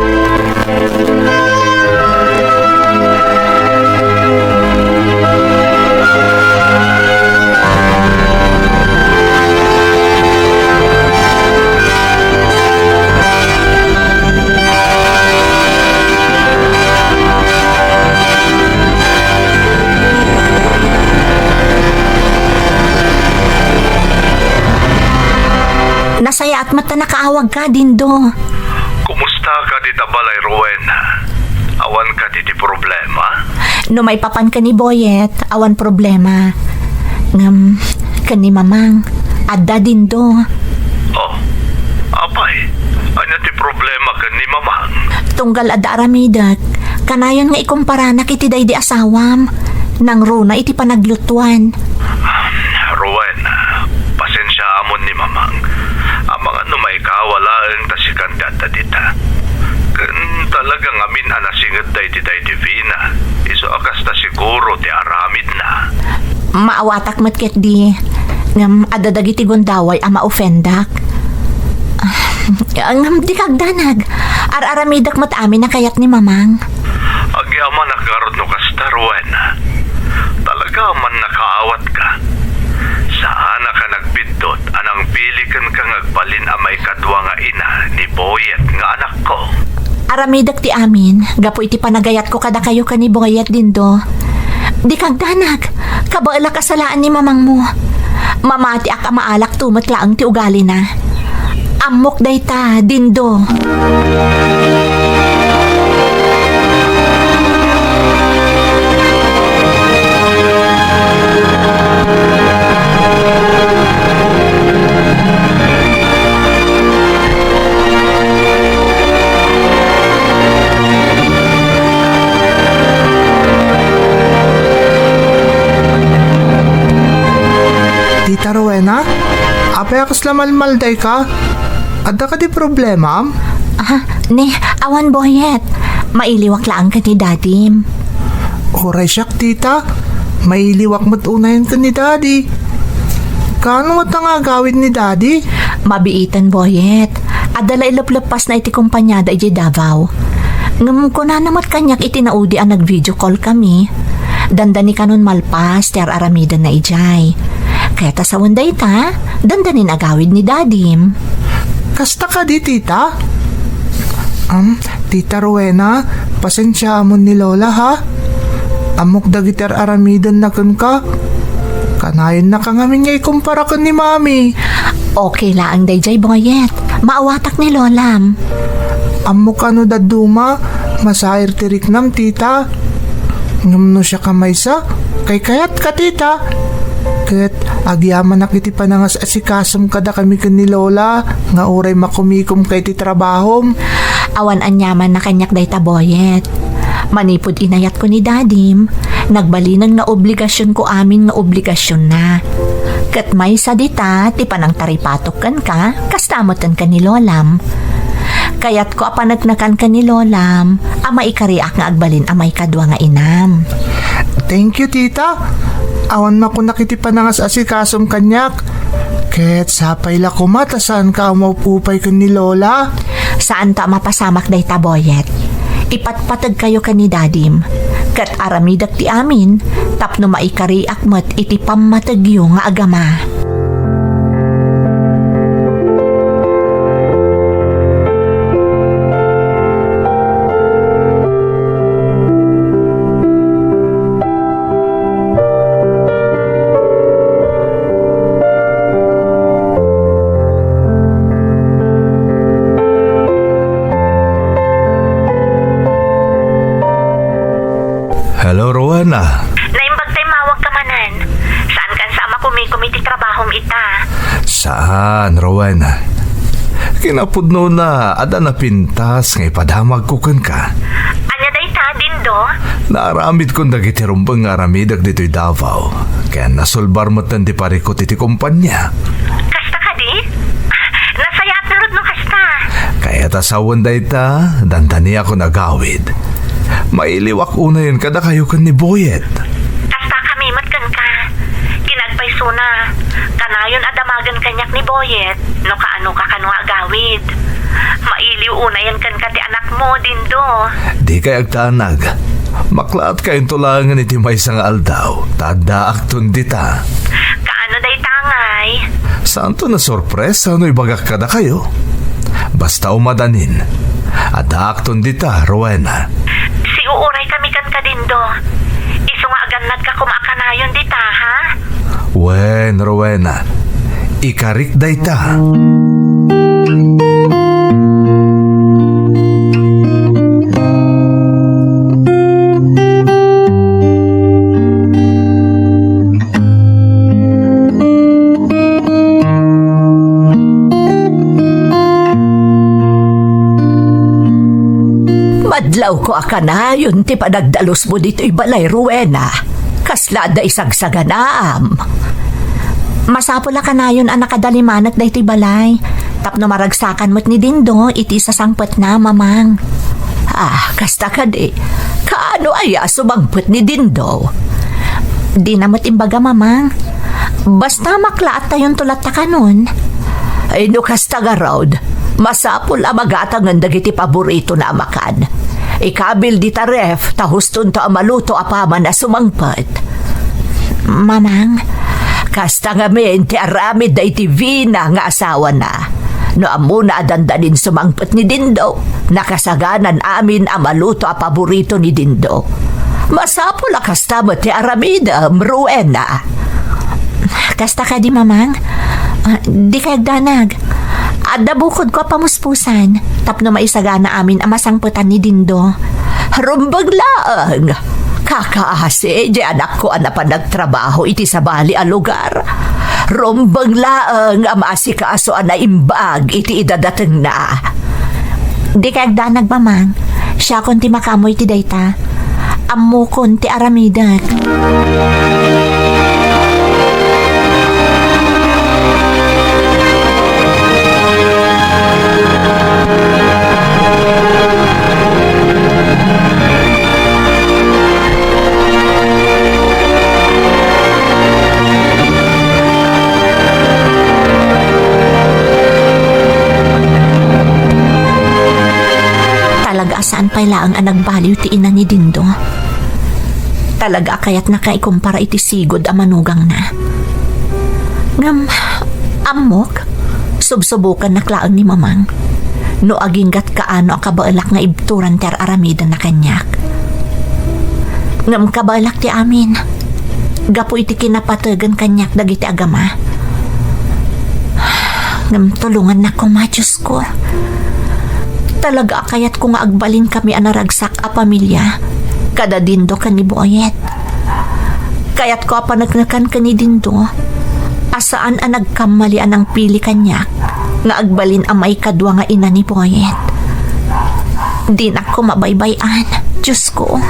Nasayaat met ta nakaawagka, Dindo. Kumusta ka dita balay, Rowena? Awan kadi ti problema? No maipapan ken ni Boyet, awan problema. Ngem, ken ni Mamang, adda, Dindo. Oh, apay, ania ti problema ken ni Mamang? Tunggal adda aramidek, kanayon nga ikumparanak iti daydi asawam. Nangruna iti panaglutuan. Rowena, pasensiaamon ni Mamang. Amangan no maikawa laeng ta sikan ti adda dita. Ken talaga ngamin a nasinged daydi day Divina, isu a kasta siguro ti aramidna. Maawatak met ketdi, ngem adda dagiti gundaway a maofendak. Ngem di kagdanag, ar-aramidek met amin a kayat ni Mamang. Agyamanak ngarud no kasta, Rowena. Talaga man nakaawatka. Saanaka nagbiddut a nangpili kenka nga agbalin a maikadua nga ina ni Boyet nga anakko. Aramidek ti amin gapu iti panagayatko kadakayo ken ni Boyet, Dindo. Di kagdanag, kabaelak a salaan ni mamangmo. Mamatiak a maalakto met laeng ti ugalina. Ammok dayta, Dindo. Tita Rowena, apay a kasla malmaldayka? Adda kadi problemam? Ah, ni, awan, Boyet. Mailiwak laeng ken ni Dadim. Uray siak, tita. Mailiwak met unayen ken ni Dadi. Kaano met nga agawid ni Dadi? Mabiiten, Boyet. Adda la ilepleppasna iti kompaniada idiay Davao. Ngem kunana met kaniak iti naudi a nag-video call kami. Dandani kanon malpas ti ar-aramidenna idiay. Kayat a sawen dayta, dandanin agawid ni Dadim. Kasta kadi, tita? Am, Tita Rowena, pasensiaamon ni Lola, ha? Ammok dagiti ar-aramidenna kenka. Kanayonnaka ngamin nga ikumpara ken ni Mami. Okay laeng daydiay, Boyet. Maawatak ni Lolam. Ammok a no dadduma, masair ti riknam, tita. Ngem no siak a maysa, kaykayatka, tita. Ket agyamanak iti panangas-asikasom kadakami ken ni Lola nga uray makumikomka iti trabahom. Awan aniamanna kaniak dayta, Boyet. Manipud inayatko ni Dadim, nagbalinen nga obligasionko amin nga obligasionna. Ket maysa dita ti panangtaripatok kenka, kasta met ken ni Lolam. Kayatko a paneknekan ken ni Lolam a maikariak nga agbalin a maikadua nga inam. Thank you, tita. Awan makunak iti panangas-asikasom kaniak. Ket sapay la koma ta saanka a maupupay ken ni Lola. Saanto a mapasamak dayta, Boyet. Ipatpategkayo ken ni Dadim. Ket aramidek ti amin tapno maikariak met iti pammategyo nga agama. Hello, Rowena. Naimbag ta immawagka manen. Saan kansa a makumikom iti trabahom ita? Saan, Rowena. Kinapudnona, adda napintas nga ipadamagko kenka. Ania dayta, Dindo? Naaramidkon dagiti rumbeng nga aramidek ditoy Davao, ken nasulbar metten ti parikut iti kompania. Kasta kadi? Nasayaat ngarud no kasta. Kayat a sawen dayta, dandaniakon agawid. Mailiwak unayen kadakayo ken ni Boyet. Kasta kami met kenka. Kinagpaysona, kanayon a damagen kaniak ni Boyet no kaanoka kano nga agawid. Mailiw unayen kenka ti anakmo, Dindo. Dikay agdanag. Maklaatkayonto laengen iti maysa nga aldaw, ta addaakton dita. Kaano dayta ngay? Saanton a sorpresa no ibagak kadakayo? Basta umadanin, addaakton dita, Rowena. Siuuray kami kenka, Dindo. Isu nga agannadka koma a kanayon dita, ha? Wen, Rowena, ikarik dayta. Madlawko a kanayon ti panagdalusmo ditoy balay, Rowena. Kasla adda isagsaganaam. Masapul a kanayon a nakadalimanek daytoy balay tapno maragsakan met ni Dindo iti sasangpetna, Mamang. Ah, kasta kadi, kaano aya a sumangpet ni Dindo? Dina met imbaga, Mamang. Basta maklaattayonto latta kanon. Ay, no kasta ngarud, masapul a magatangen dagiti paboritona a makan. Ikabil dita ref, ta hustonto a maluto apaman a sumangpet. Mamang, kasta ngamin ti aramid daydi Vina nga asawana. No ammona a dandanin sumangpet ni Dindo, nakasaganan amin a maluto a paborito ni Dindo. Masapul a kasta met ti aramidem, Rowena. Kasta kadi, Mamang? Ah, dikay agdanag. Adda bukodko a pamuspusan tapno maisagana amin a masangpetan ni Dindo. Rumbeng laeng! Kakaasi di anakko a napan nagtrabaho iti sabali a lugar. Rumbeng laeng a maasikaso a naimbag iti idadatengna. Dikay agdanag, Mamang. Siakon ti makaammo iti dayta. Ammokon ti aramidek. Talaga a saan pay laeng a nagbaliw ti ina ni Dindo. Talaga a kayatna nga ikumpara iti sigud a manugangna. Ngem, ammok, subsubokannak laeng ni Mamang no aginggat kaano a kabaelak nga ibturan ti ar-aramidenna kaniak. Ngem kabaelak ti amin, gapu iti kinapategen kaniak dagiti agama. Ngem tulongannak koma, Diosko. Talaga a kayatko nga agbalinkami a naragsak a pamilia kada Dindo ken ni Boyet. Kayatko a paneknekan ken ni Dindo a saan a nagkammali a nangpili kaniak nga agbalin a maikadua nga ina ni Boyet. Dinak koma baybay-an, Diosko.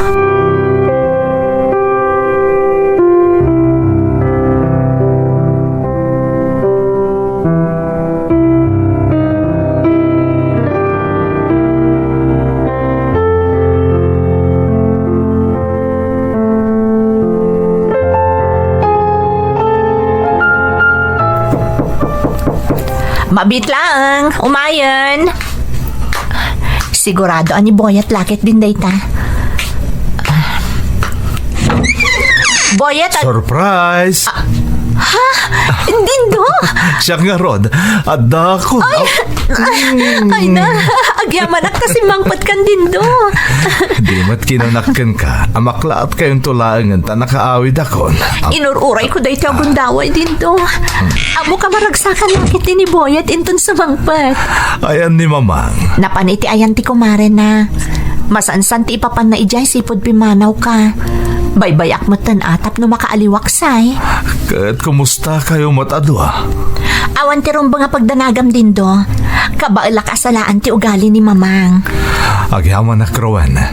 Mabiit laeng, umayen. Sigurado a ni Boyet la ketdin dayta. Boyet, a- Surprise! Ha? Dindo? Siak ngarud, adda ko. Ay! Ay na, agyamanak ta simmangpet kan Dindo. Di met kinanak kenka, a maklaat kayonto laengen ta nakaawidakon. Inur-urayko daytoy a gundaway, Dindo. Ammok a maragsakan la ketdi ni Boyet inton sumangpet. Ayan ni Mamang. Napan iti ayan ti kumarena. Masansan ti ipapanna idiay sipud pimmanawka. Baybay-ak metten a tapno makaaliwak, say. Ket kumusta kayo met a dua? Awan ti rumbeng a pagdanagam, Dindo. Kabaelak a salaan ti ugali ni Mamang. Agyamanak, Rowena.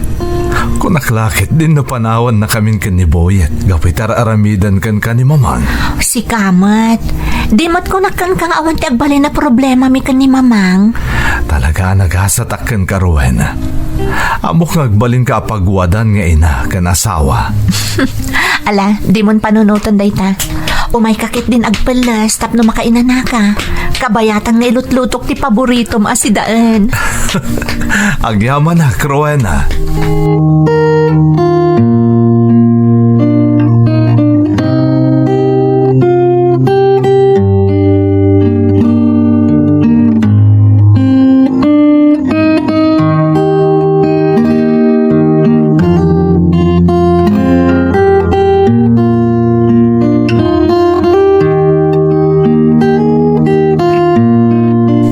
Kunak la ket dinno panawannakamin ken ni Boyet gapu iti ar-aramidenken ken ni Mamang. Sika met. Di met kunak kenka nga awan ti agbalin a problemami ken ni Mamang. Talaga a nagasatak kenka, Rowena. Ammok nga agbalinka a paguadan nga ina ken asawa. Ala, dimon panunoten dayta. Umayka ketdin agpelles tapno makainanaka. Kabayatan nga ilutlutok ti paboritom a sidaen. Agyamanak, Rowena.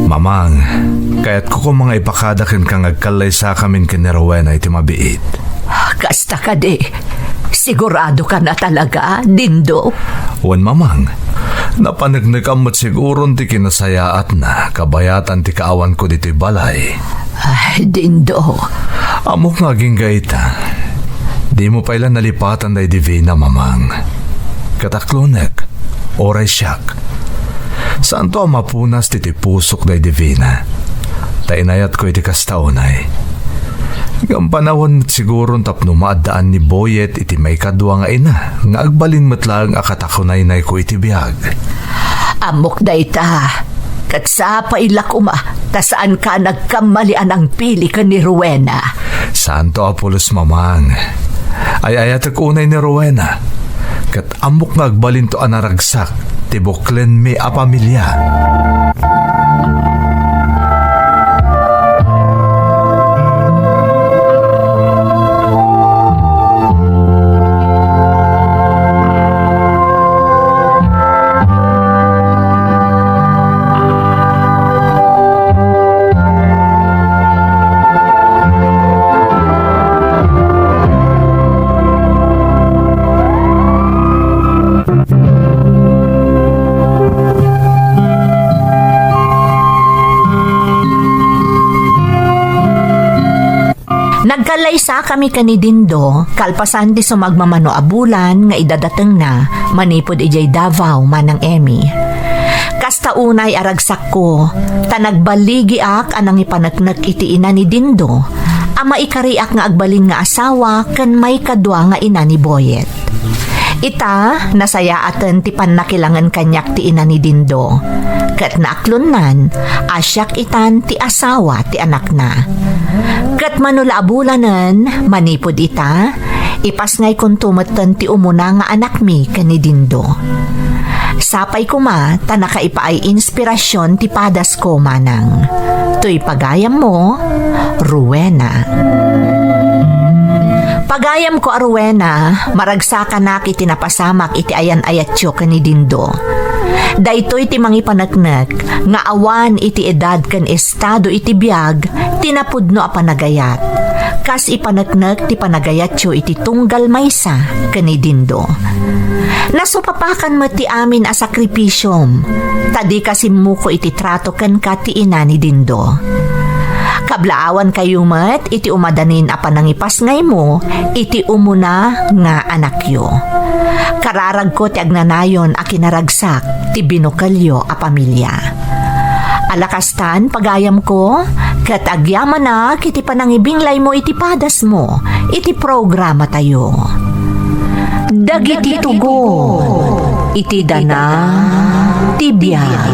Mamang, kayatko koma nga ipakada kenka nga agkallaysakamin ken ni Rowena iti mabiit. Kasta kadi? Sigurado ka na talaga, Dindo? Wen, Mamang. Napaneknekam met siguron ti kinasayaatna kabayatan ti kaawanko ditoy balay. Ay, Dindo. Ammok nga agingga ita. Dimo pay la nalipatan day Divina, Mamang. Ket aklonek, uray siak. Saanto a mapunas ti pusok day Divina. Ta inayatko iti kasta unay. Ngem panawen met siguron tapno maaddaan ni Boyet iti maikadua nga ina nga agbalin met laeng a katakunaynayko iti biag. Ammok dayta. Ket sapay la koma ta saanka a nagkammali a nangpili ken ni Rowena. Saanto a pulos, Mamang. Ay-ayatek unay ni Rowena. Ket ammok nga agbalinto a naragsak ti buklenmi a pamilia. Nagkallaysakami ken ni Dindo kalpasan ti sumagmamano a bulan nga idadatengna manipud idiay Davao, Manang Emmy. Kasta unay a ragsakko, ta nagbaligiak a nangipaneknek iti ina ni Dindo a maikariak nga agbalin nga asawa ken maikadua nga ina ni Boyet. Ita, nasayaaten ti pannakilangen kaniak ti ina ni Dindo. Ket naaklonnan a siak itan ti asawa ti anakna. Ket mano la a bulanen, manipud ita, ipasngaykonto metten ti umuna nga anakmi ken ni Dindo. Sapay koma ta nakaipaay inspirasyon ti padasko, Manang. Toy pagayammo, Rowena. Pagayamko a Rowena, maragsakanak iti napasamak iti ayan-ayatyo ken ni Dindo. Daytoy ti mangipaneknek nga awan iti edad ken estado iti biag ti napudno a panagayat. Kas ipaneknek ti panagayatyo iti tunggal maysa ken ni Dindo. Nasupapakan met ti amin a sakripisiom, ta dika simmuko iti trato kenka ti ina ni Dindo. Kablaawankayo met iti umadanin a panangipasngaymo iti umuna nga anakyo. Kararagko ti agnanayon a kinaragsak ti binukelyo a pamilya. Ala kastan, pagayamko, ket agyamanak iti panangibinglaymo iti padasmo iti programatayo. Dagiti tugon iti dana ti biag.